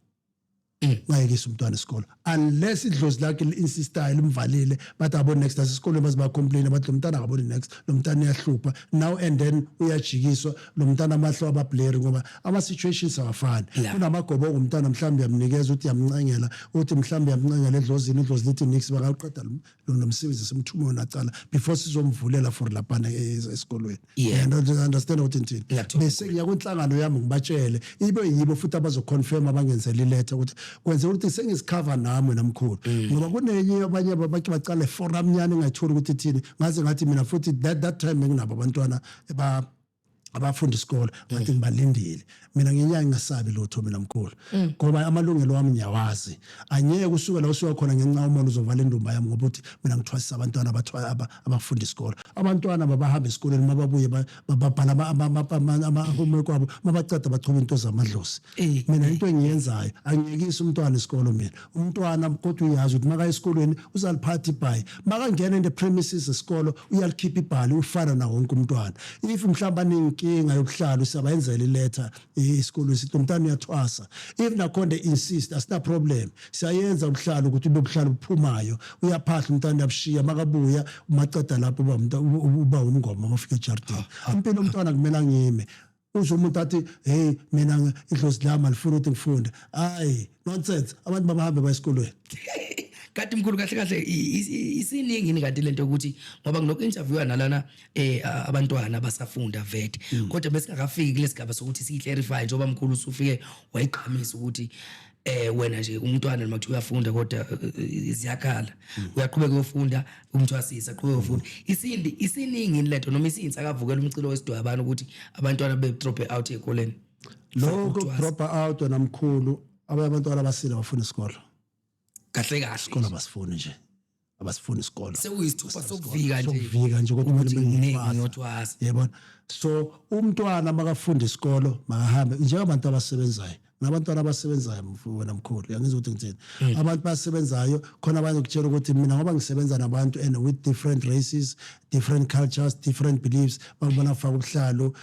Ungayekisi umntwana isikolo unless idlozi lakhe li-insistayo, limvalile, bathi aboni next nasesikolweni, baze bacomplain, bathi lo mntana akaboni next, lo mntana uyahlupha. Now and then uyajikiswa lo mntana, amahlo abablurry, ngoba ama-situations awafani. Kunamagobongo, umntana mhlawumbe uyamnikeza, uthi uyamncengela, uthi mhlawumbe uyamncengela edlozini, idlozi lithi nix, bakaqeda lo msebenzi, simthume wona cala before sizomvulela for laphana esikolweni. And understand ukuthi ngithini? Ngiyakuthola. Bese ngiya kwinhlangano yami, ngibatshele, ibe yibo futhi abazoconfirm, abangenzela iletha ukuthi kwenzeka ukuthi sengizicover nami wena mkhulu, ngoba kunenye abanye bake bacale forum nyana engayitholi ukuthi ithini. Ngaze ngathi mina futhi that time benginabo abantwana abafunda isikole, ngathi ngibalindile. Mina ngenyanga ngingasabi lutho mina mkhulu, ngoba amalungelo wami ngiyawazi. Angeke usuke la usuka khona ngenxa umona uzovala indumba yami, ngoba uthi mina ngithwasisa abantwana abafunda isikole. Abantwana babahamba esikoleni, mababuye babhala ama-homework wabo, mabaceda bachuba into zamadlozi. Mina into engiyenzayo, angiyekisi umntwana isikolo mina. Umntwana kodwa uyazi ukuthi makaya esikolweni uzaliphatha ibhayi, makangena in the premises esikolo uyalikhipha ibhali, ufana nawo wonke umntwana. If mhlawumbe anenkinga yobuhlalo, siyabayenzela iletha isikolo, sithi umntwana uyathwasa. If nakhona they insist, asina problem, siyayenza ubuhlalo ukuthi ube buhlalo buphumayo, uyaphahla umntwana, uyabushiya, makabuya umaceda lapho uba umngoma mafika ejardini. Impilo umntwana kumele angime uzwe umuntu athi, "Hey, mina idlozi lami alifuni ukuthi ngifunde." Hayi, nonsense, abantu babahambe baye esikolweni. Kanti mkhulu, kahle kahle isiningi yini kanti lento ukuthi, ngoba ngilokhu interviewa nalana abantwana abasafunda vet, kodwa besingakafiki kulesigaba sokuthi siyi-clarify, njengoba mkhulu usufike wayigqamisa ukuthi wena nje umntwana noma kuthiwa uyafunda kodwa ziyakhala, uyaqhubeka uyofunda, umthwasisa, aqhubeka uyofunda. Isindi isiningi yini lento, noma isiyinsakavukela umcilo wesidwabana ukuthi abantwana be-drop out ey'koleni? Lokho Ukuthwasa. Drop out wena mkhulu, abanye abantwana abasile bafuna isikolo. Kahle kahle. Isikolo abasifuni nje, abasifuni isikolo. Sekuyisithupha sokuvika nje. Sokuvika nje ukuthi ukuthi kumele ngiyotwasa. Ngiyotwasa, yebona. So umntwana makafunda isikolo, makahambe njengabantu abasebenzayo, nabantwana abasebenzayo. Wena mkhulu, uyangizwa ukuthi ngithini? Abantu basebenzayo khona, abanye kutshela ukuthi mina ngoba ngisebenza nabantu and with different races, different cultures, different beliefs, bakubona faka ubuhlalo,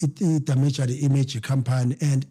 i-damage the image company and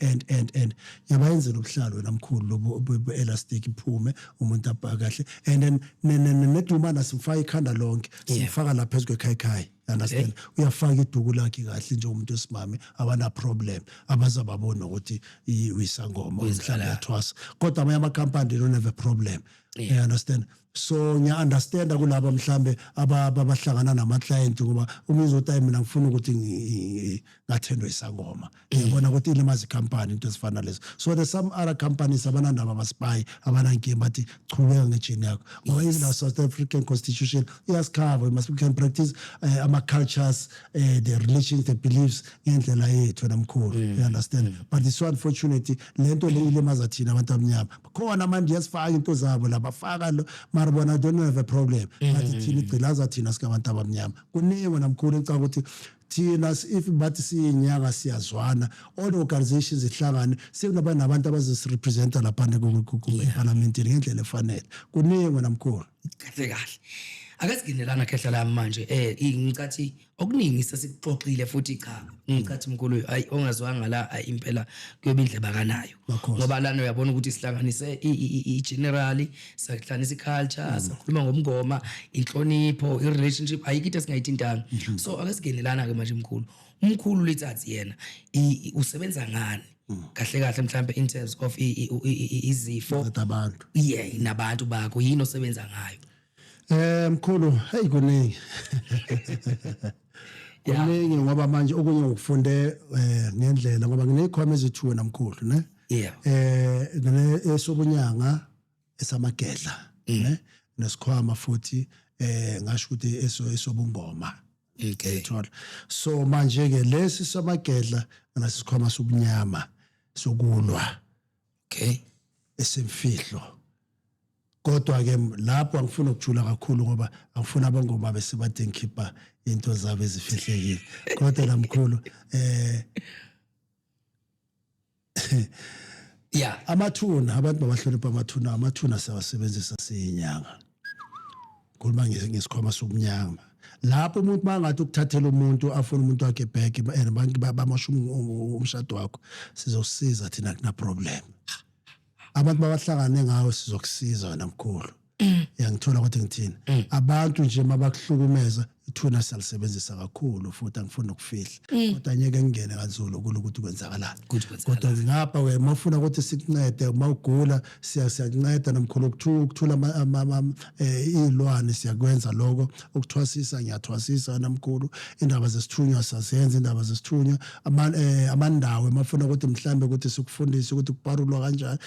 ngiyabayenzela ubuhlalo wena mkhulu, lobu elastic, iphume umuntu abhaka kahle. And then nedumana simfaka ikhanda lonke, simfaka lapha phezu kwekhayikhayi, understand? Uyafaka iduku lakhe kahle njengomuntu wesimame, abana problem, abazababona ukuthi uyisangoma, mhlawumbe uyathwasa. Kodwa amanye amakhampani, they don't have a problem, you understand? So ngiya-understanda kulaba mhlambe abahlangana nama-client, ngoba umizwa ukuthi, "Hayi, mina ngifuna ukuthi ngathendwe isangoma." Ngiyabona ukuthi ilimaza ikhampani, into ezifana lezo. So there's some other companies abanandaba, abasipayi, abanankinga, bathi chubeka ngejini yakho, ngoba even our South African constitution iyasikhava. We can practice ama-cultures, the religions, the beliefs ngendlela yethu namkhulu, you understand? But it's so unfortunate, le nto le ilimaza thina abantu abamnyama. Khona manje yasifaka into zabo la, bafaka lo, mara bona don't have a problem, but thina igcilaza thina singabantu abamnyama. Kuningi namkhulu, ngicabanga ukuthi thina if bathi siyinyanga siyazwana, all the organizations ihlangane, sekunaba nabantu abazosirepresenta laphana eparlamentini ngendlela efanele. Kuningi namkhulu. Kahle kahle. Ake singenelana khehla lami manje, ngicathi okuningi sesikuxoxile futhi cha, ngicathi mkhulu, hayi, ongazwanga la, hayi, impela kuyobe indleba kanayo. Makhosi. Ngoba lana uyabona ukuthi sihlanganise i-generally, sahlanganisa i-culture, sakhuluma ngomngoma, inhlonipho, i-relationship, ayikho into esingayithintanga. So ake singenelana ke manje mkhulu. Umkhulu Letsatsi yena usebenza ngani kahle kahle, mhlambe in terms of izifo? Nceda abantu. Yeah, nabantu bakho, yini osebenza ngayo? Mkhulu, hey, kuningi. Kuningi ngoba manje okunye ngikufunde ngendlela, ngoba nginezikhwama ezithuwe namkhulu, ne? Ngine esobunyanga esamagedla, ne? Nesikhwama futhi ngasho ukuthi esobungoma. Thola. So manje ke lesi samagedla nasikhwama sobunyama sokulwa esemfihlo. Kodwa ke lapho angifuni ukujula kakhulu ngoba angifuni abangoma bese bade ngikhipha into zabo ezifihlekile. Kodwa lamkhulu, amathuna, abantu babahlonipha amathuna. Amathuna siyawasebenzisa siyinyanga. Khuluma ngesikhwama sobunyama, lapho umuntu mangathi ukuthathela umuntu, afuna umuntu wakhe back and abantu bamosha umshado wakho, sizosiza thina, kuna problem. Abantu babahlangane ngawe, sizokusiza wena mkhulu. Yangithola ukuthi ngithini? Abantu nje mabakuhlukumeza, ithuna siyalisebenzisa kakhulu futhi, angifuni ukufihla, kodwa ngeke ngingene kanzulu kulokuthi kwenzakalani. Ukuthi kwenzakalani. Kodwa ngapha ke mawufuna ukuthi sikuncede, mawugula, siyakunceda nomkhulu. Ukuthula izilwane siyakwenza lokho, ukuthwasisa ngiyathwasisa namkhulu, indaba zesithunywa sazenza, indaba zesithunywa, amandawo mafuna ukuthi mhlambe ukuthi sikufundise ukuthi kuparulwa kanjani,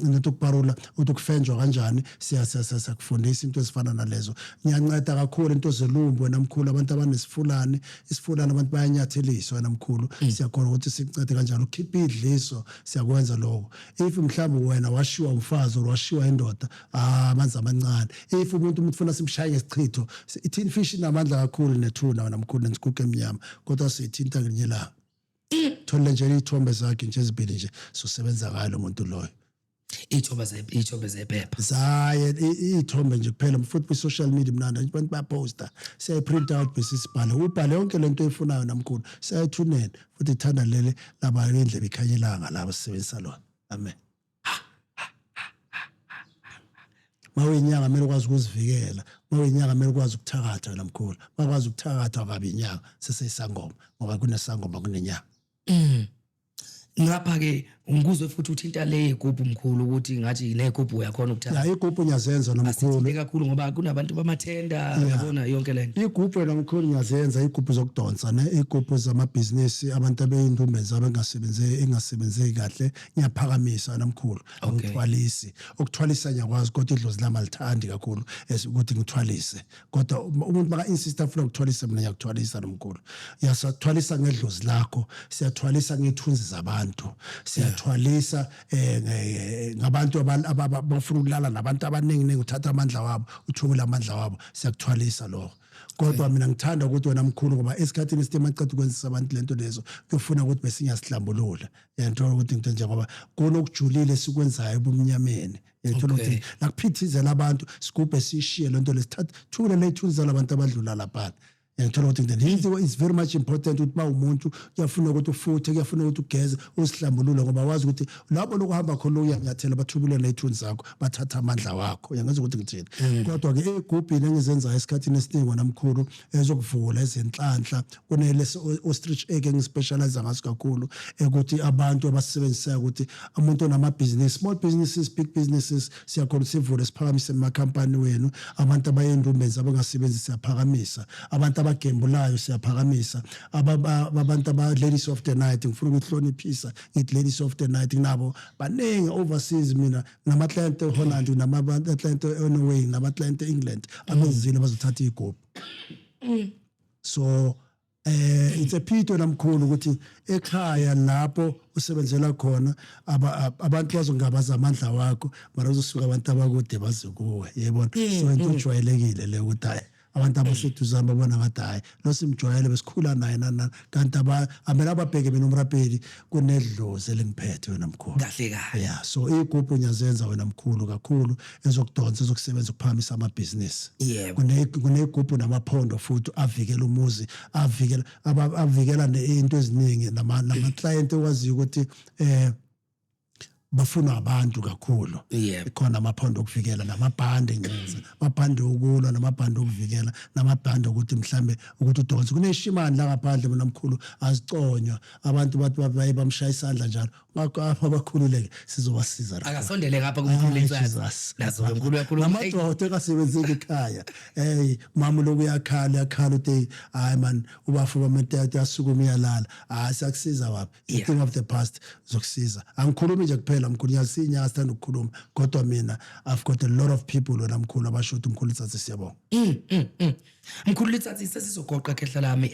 not ukuparula, ukuthi kufenjwa kanjani, siya siya siya- siyakufundisa into ezifana nalezo. Ngiyanceda kakhulu into zelumbo namkhulu, abantu abanesifulane, isifulane abantu bayanyatheliswa namkhulu, siyakhona ukuthi sikuncede kanjalo. Ukhipha idliso, siyakwenza lokho. If mhlawumbe wena washiwa umfazi or washiwa indoda, ah, amanzi amancane. If umuntu ufuna simshaye ngesichitho, i-tin fish inamandla kakhulu, nethuna wena mkhulu, nensikukhu emnyama, kodwa siyithinta ngelinye ilanga. Thole nje iy'thombe zakhe nje ezibili nje, sosebenza ngayo lo muntu loyo. Iy'thombe zephepha? Zaye iy'thombe nje kuphela. Futhi kwi-social media mnandi, abantu bayaposta, siyayi-print out bese sibhale, ubhale yonke lento oyifunayo namkhulu, siyayithunela futhi. Ithanda leli laba indlebe ikhanya ilanga, laba sisebenzisa lona. Amen. Mawinyanga kumele ukwazi ukuzivikela, mawinyanga kumele ukwazi ukuthakatha wena mkhulu. Makwazi ukuthakatha kabi inyanga seseyisangoma, ngoba kunesangoma kunenyanga. Ngapha ke ngikuzwe futhi uthinta le igubhu mkhulu, ukuthi ngathi negubhu uyakhona ukuthatha. Ya, igubhu ngiyazenza nomkhulu. Asithinte kakhulu ngoba kunabantu bamathenda, uyabona yonke lento. Igubhu wena mkhulu ngiyazenza, igubhu zokudonsa, ne igubhu zamabhizinisi, abantu abeyindumbeni zabo engasebenzeki kahle, ngiyaphakamisa namkhulu. Angithwalisi, ukuthwalisa ngiyakwazi, kodwa idlozi lami alithandi kakhulu ukuthi ngithwalise. Kodwa umuntu maka insist afuna ukuthwalisa, mina ngiyakuthwalisa nomkhulu. Yasathwalisa ngedlozi lakho, siyathwalisa ngethunzi zabantu, siyathwalisa ngabantu abafuna ukulala nabantu abaningi ningi, uthatha amandla wabo, uthumele amandla wabo, siyakuthwalisa lokho. Kodwa mina ngithanda ukuthi wena mkhulu, ngoba esikhathini esithe maceda ukwenzisa abantu lento lezo, kuyofuna ukuthi besingasihlambulula, yanthola ukuthi into njengoba kunokujulile esikwenzayo ebumnyameni, yayithola ukuthi la kuphithizela abantu, sigubhe sishiye lento lesithatha thule leyithunzi zalabantu abadlula laphana, yayithola ukuthi then into is very much important ukuthi ba umuntu kuyafuna ukuthi ufuthe, kuyafuna ukuthi ugeze, uzihlambulule, ngoba wazi ukuthi lapho lokuhamba khona uyanyathela, bathubule ney'thunzi zakho, bathatha amandla wakho. Uyangenza ukuthi ngithini? Kodwa-ke ey'gubhini engizenzayo esikhathini esiningi wena mkhulu, ezokuvula ezenhlanhla, kunelesi ostrich egg engispecialize ngaso kakhulu, ukuthi abantu abasisebenzisayo, ukuthi umuntu onamabhizinisi, small businesses, big businesses, siyakhona sivule siphakamise emakhampani wenu. Abantu abayendumbeni zabo engasebenzi, siyaphakamisa. Abantu abagembulayo, siyaphakamisa. Abantu aba-ladies of the night, ngifuna ukuyihloniphisa, ngithi ladies of the night, nginabo baningi overseas mina, nama-client eHolland, nama-client eNorway, nama-client e-England, abezile bazothatha iy'gubhu. So it's a pity namkhulu ukuthi ekhaya lapho usebenzela khona abantu bazongabaza amandla wakho, mara uzosuka abantu abakude baze kuwe, yebona? So into ejwayelekile le ukuthi hayi. Abantu abaseduzane babona ngathi, hayi, lo simjwayele, besikhula naye, nani nani, kanti amele ababheke mina umrapeli kunedlozi elingiphethe, wena mkhulu. Kahle kahle. Yeah, so iy'gubhu ngiyazenza, wena mkhulu, kakhulu ezokudonsa, ezokusebenza ukuphakamisa amabhizinisi. Kuney'gubhu namaphondo futhi avikela umuzi, avikela avikela into eziningi, nama-client okwaziyo ukuthi bafunwa abantu kakhulu. Ikhona amaphondo okuvikela namabhande, ngenza amabhande okulwa namabhande okuvikela namabhande okuthi mhlambe ukuthi udonse. Kuneshimani la ngaphandle, mina mkhulu, aziconywa abantu, bathi baye bamshaya isandla njalo, ngakho apha bakhululeke, sizobasiza. Akasondele ngapha kumkhulu Letsatsi. Nazo mkhulu, uyakhuluma. Namadoda engasebenzeki ekhaya, hey mama, lokhu uyakhala, uyakhala, uthi hayi man, ubafu bametete, uyasukuma, uyalala. Hayi, siyakusiza baba, the thing of the past zokusiza. Angikhulumi nje kuphela mkhulu, ngiyasinya, sithanda ukukhuluma, kodwa mina I've got a lot of people, wena mkhulu, abasho ukuthi mkhulu Letsatsi, siyabonga. Mkhulu Letsatsi, sesizogoqa, khehla lami,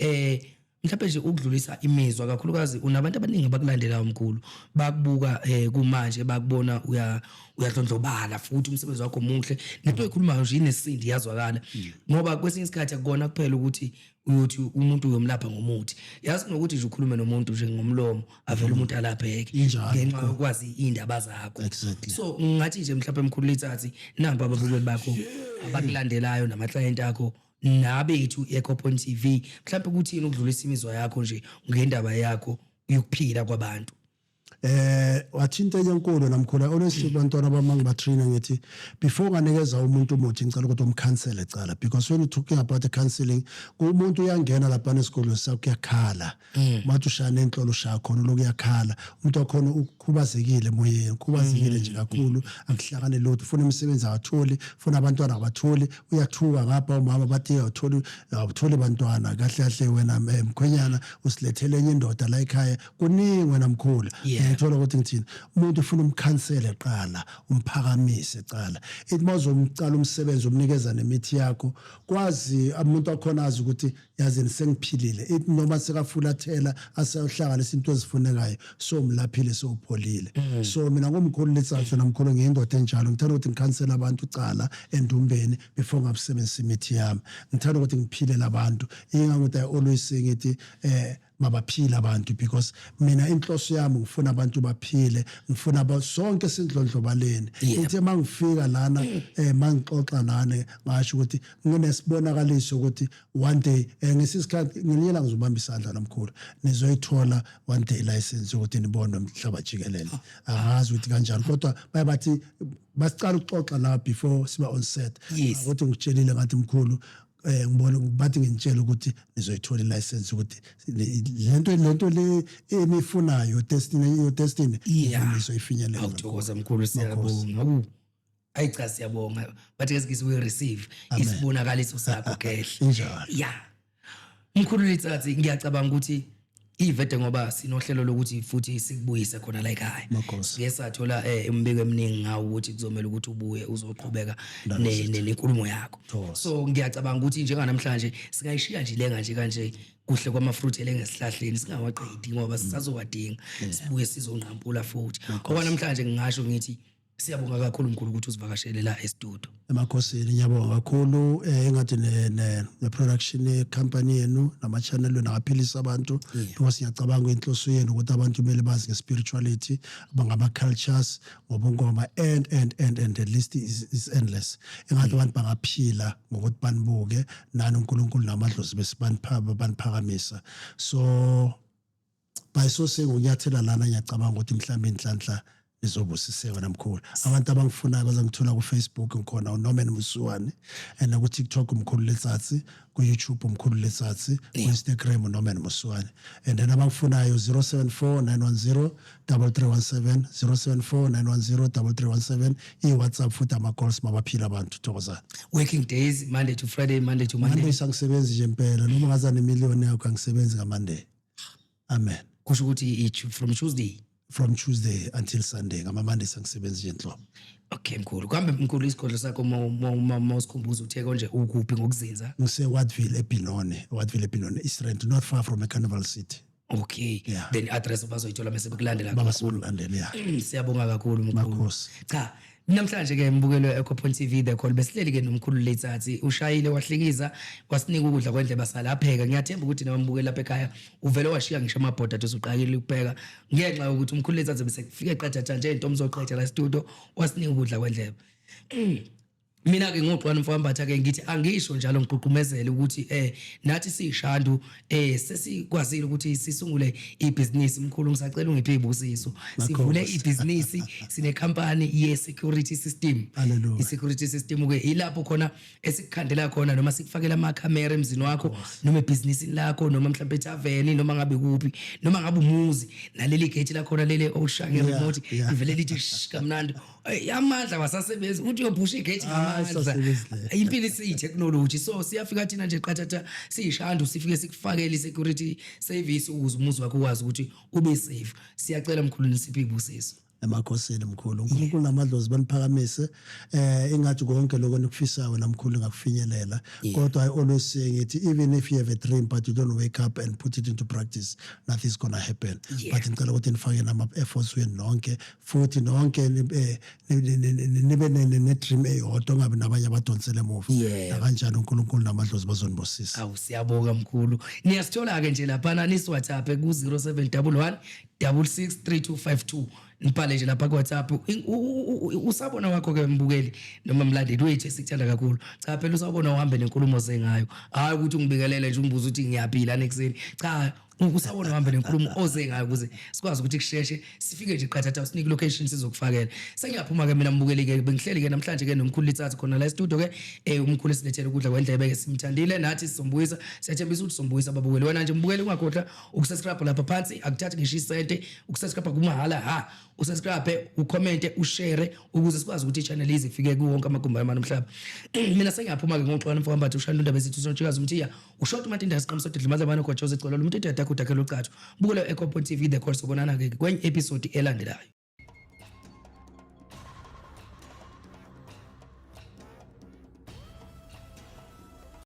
mhlawumbe nje ukudlulisa imizwa, kakhulukazi unabantu abaningi abakulandelayo mkhulu, bakubuka kumanje, bakubona uya uyadlondlobala futhi umsebenzi wakho muhle, nento oyikhulumayo nje inesindi, iyazwakala, ngoba kwesinye isikhathi akukona kuphela ukuthi uyothi umuntu uyomlapha ngomuthi, yazi, nokuthi nje ukhulume nomuntu nje ngomlomo, avele umuntu alapheke Injalo, ngenxa yokwazi iy'ndaba zakho. Exactly. So ngathi nje mhlawumbe mkhulu Letsatsi, nampa ababukeli bakho abakulandelayo namaklayenti akho nabethu i-Ecopoint TV, mhlawumbe kuthini ukudlulisa imizwa yakho nje ngendaba yakho yokuphila kwabantu? Wathinta enye enkulu namkhulu. I always say kubantwana bami ngibatraina, ngithi before nganikeza umuntu umuthi, ngicela ukuthi umcounsele cala, because when you talking about the counseling, umuntu uyangena lapha esikolweni sakho, kuyakhala, mathi ushaya nenhlolo, ushaya khona lokhu, uyakhala umuntu wakhona, ukhubazekile emoyeni, ukhubazekile nje kakhulu, akuhlangane lutho, ufuna imisebenzi akatholi, ufuna abantwana abatholi, uyathuka ngapha, umama bathi awutholi, awutholi bantwana, kahle kahle wena mkhwenyana usilethele enye indoda la ekhaya, kuningi, wena mkhulu. Ngithola ukuthi ngithini, umuntu ufuna umcounsele qala, umphakamise cala, ithi mawuzomcala umsebenzi, umnikeza nemithi yakho, kwazi umuntu akhona azi ukuthi yazini sengiphilile, ithi noma sekafulathela aseyohlanganisa into ezifunekayo, so mlaphile, sewupholile. So mina ngomkhulu Letsatsi namkhulu, ngiyindoda enjalo, ngithanda ukuthi ngicounsele abantu cala endumbeni before ngabusebenzisa imithi yami. Ngithanda ukuthi ngiphile abantu, ingakuthi I always say, ngithi mabaphile abantu, because mina inhloso yami ngifuna abantu baphile, ngifuna sonke sindlondlobaleni. Ithi mangifika lana, mangixoxa nani, ngasho ukuthi nginesibonakaliso ukuthi one day, ngesisikhathi ngelinye ilanga ngizobamba isandla nomkhulu, nizoyithola one day license ukuthi nibone umhlaba jikelele. Angazi ukuthi kanjani, kodwa baye bathi basicala ukuxoxa la before siba on set, ukuthi ngitshelile ngathi mkhulu, ngibona bathi ngintshela ukuthi nizoyithola ilicense, ukuthi lento le enifunayo, destiny, your destiny, nizoyifinyelela. Awuthokoza mkhulu, siyabonga. Awu. Ayi cha, siyabonga. Bathi ke we receive isibonakaliso sakho, kehle. Injalo. Yeah. Mkhulu Letsatsi, ngiyacabanga ukuthi ivede ngoba sinohlelo lokuthi futhi sikubuyise khona la ekhaya. Makhosi. Siye sathola imibiko eminingi ngawo ukuthi kuzomela ukuthi ubuye uzoqhubeka nenkulumo yakho. Thokoza. So ngiyacabanga ukuthi njenganamhlanje singayishiya nje lenga nje kanje kuhle kwamafruit elengesihlahleni, singawaqedi ngoba sisazowadinga, sibuye sizonqampula futhi. Okwanamhlanje ngingasho ngithi siyabonga kakhulu mkhulu ukuthi usivakashele la e-studio. Emakhosini, ngiyabonga kakhulu, engathi ne production company yenu nama channel wenu akaphilisa abantu, because ngiyacabanga inhloso yenu ukuthi abantu kumele bazi nge-spirituality, ngama cultures, ngobungoma and the list is endless. Engathi abantu bangaphila ngokuthi banibuke nani, uNkulunkulu namadlozi bese baniphakamisa. So by so saying, unyathela lana, ngiyacabanga ukuthi mhlawumbe inhlanhla nizobusiseka namkhulu. Abantu abangifunayo bazangithola ku-Facebook, ngikhona uNorman Musuwane, and ku-TikTok umkhulu Letsatsi, ku-YouTube umkhulu Letsatsi, ku-Instagram uNorman Musuwane. And then abakufunayo, 074 910 3317, 074 910 3317, i-WhatsApp futhi ama-calls. Mabaphile abantu, thokozani. Working days, Monday to Friday, Monday to Monday? Monday sangisebenzi nje impela, noma ngaza nemiliyoni yakho, angisebenzi ngaMonday, amen. Kusho ukuthi from Tuesday? From Tuesday until Sunday, ngama-Monday sangisebenzi nje nhlobo. Okay mkhulu, kuhambe mkhulu, isigodlo sakho mawusikhumbuza, uthe konje ukuphi ngokuzinza? Ngise-Wattville eBenoni, Wattville eBenoni, East Rand, not far from a Carnival City. Okay. Yeah. Then address bazoyithola bese bekulandela. Babasilandela, ya. Siyabonga kakhulu, mkhulu. Makhosi. Cha, namhlanje ke mbukelo Ecopoint TV, The Call, besihleli ke nomkhulu Letsatsi. Ushayile wahlikiza, wasinika ukudla kwendleba, salapheka. Ngiyathemba ukuthi nawe mbukeli lapha ekhaya uvele washiya ngisho amabhoda athi usuqakile ukupheka ngenxa yokuthi umkhulu Letsatsi bese kufike qathatha nje into omzoqetha la studio, wasinika ukudla kwendlebe. Mina ke ngoxwana mfowambatha ke ngithi angisho njalo, ngigqugqumezele ukuthi nathi siyishandu sesikwazile ukuthi sisungule ibhizinisi. Mkhulu, ngisacela ungiphe izibusiso, sivule ibhizinisi, sine company ye security system. Hallelujah. I security system ke ilapho khona esikukhandela khona noma sikufakela amakhamera emzini wakho noma ebhizinisini lakho noma mhlawumbe ethaveni noma ngabe kuphi noma ngabe umuzi, naleli gate lakhona lele oshaya nge-remote, ivele lithi shh kamnandi. Amandla wasasebenzi uthi uyophusha igate ngamandla. Ayisasebenzi leyo. Impilo isiyi-technology, so siyafika thina nje qathatha siyishandu, sifike sikufakele i-security service ukuze umuzi wakho ukwazi ukuthi ube safe. Siyacela mkhulu, nisiphe ibusiso. Emakhosini mkhulu, uNkulunkulu namadlozi baniphakamise. Ingathi konke lokho nikufisayo namkhulu ngakufinyelela, kodwa I always say, ngithi even if you have a dream but you don't wake up and put it into practice, nothing's gonna happen. But ngicela ukuthi nifake nama efforts wenu nonke, futhi nonke nibe ne dream eyodwa, ngabe nabanye abadonsele emuva. Nakanjani uNkulunkulu namadlozi bazonibusisa. Awu, siyabonga mkhulu. Niyasithola-ke nje laphana, nisi-WhatsApp ku-0711 663252, nibhale nje lapha ku-WhatsApp. Usabona wakho-ke mbukeli noma mlandeli wethu esikuthanda kakhulu. Cha phela, usabona uhambe nenkulumo zengayo, hhayi ukuthi ungibikelele nje ungibuze ukuthi ngiyaphila nekuseni. Cha, usabona uhambe nenkulumo oze ngayo ukuze sikwazi ukuthi kusheshe sifike nje qathatha, usinike location, sizokufakela. Sengiyaphuma-ke mina mbukeli-ke, bengihleli-ke namhlanje-ke nomkhulu Litsatsi khona la e-studio-ke. Umkhulu esilethele ukudla kwendlebe-ke, simthandile nathi, sizombuyisa, siyathembisa ukuthi sizombuyisa ababukeli. Wena nje mbukeli ungakhohlwa ukusubscribe lapha phansi, akuthathi ngisho isente ukusubscribe, kumahhala ha. Usubscribe, ucommente, ushare ukuze sikwazi ukuthi i-channel ize ifike kuwo wonke amagumbi amane omhlaba. Mina sengiyaphuma-ke ngoxwana mfowambatha, ushaya indaba ezithi usontshikazi umthiya ushota umatinda isiqhamuso didlimaza abantu gojoza igcolo umuntu edada kudakhela ucathu. Bukela Ecopoint TV, The Call. Sobonana-ke kwenye episode elandelayo.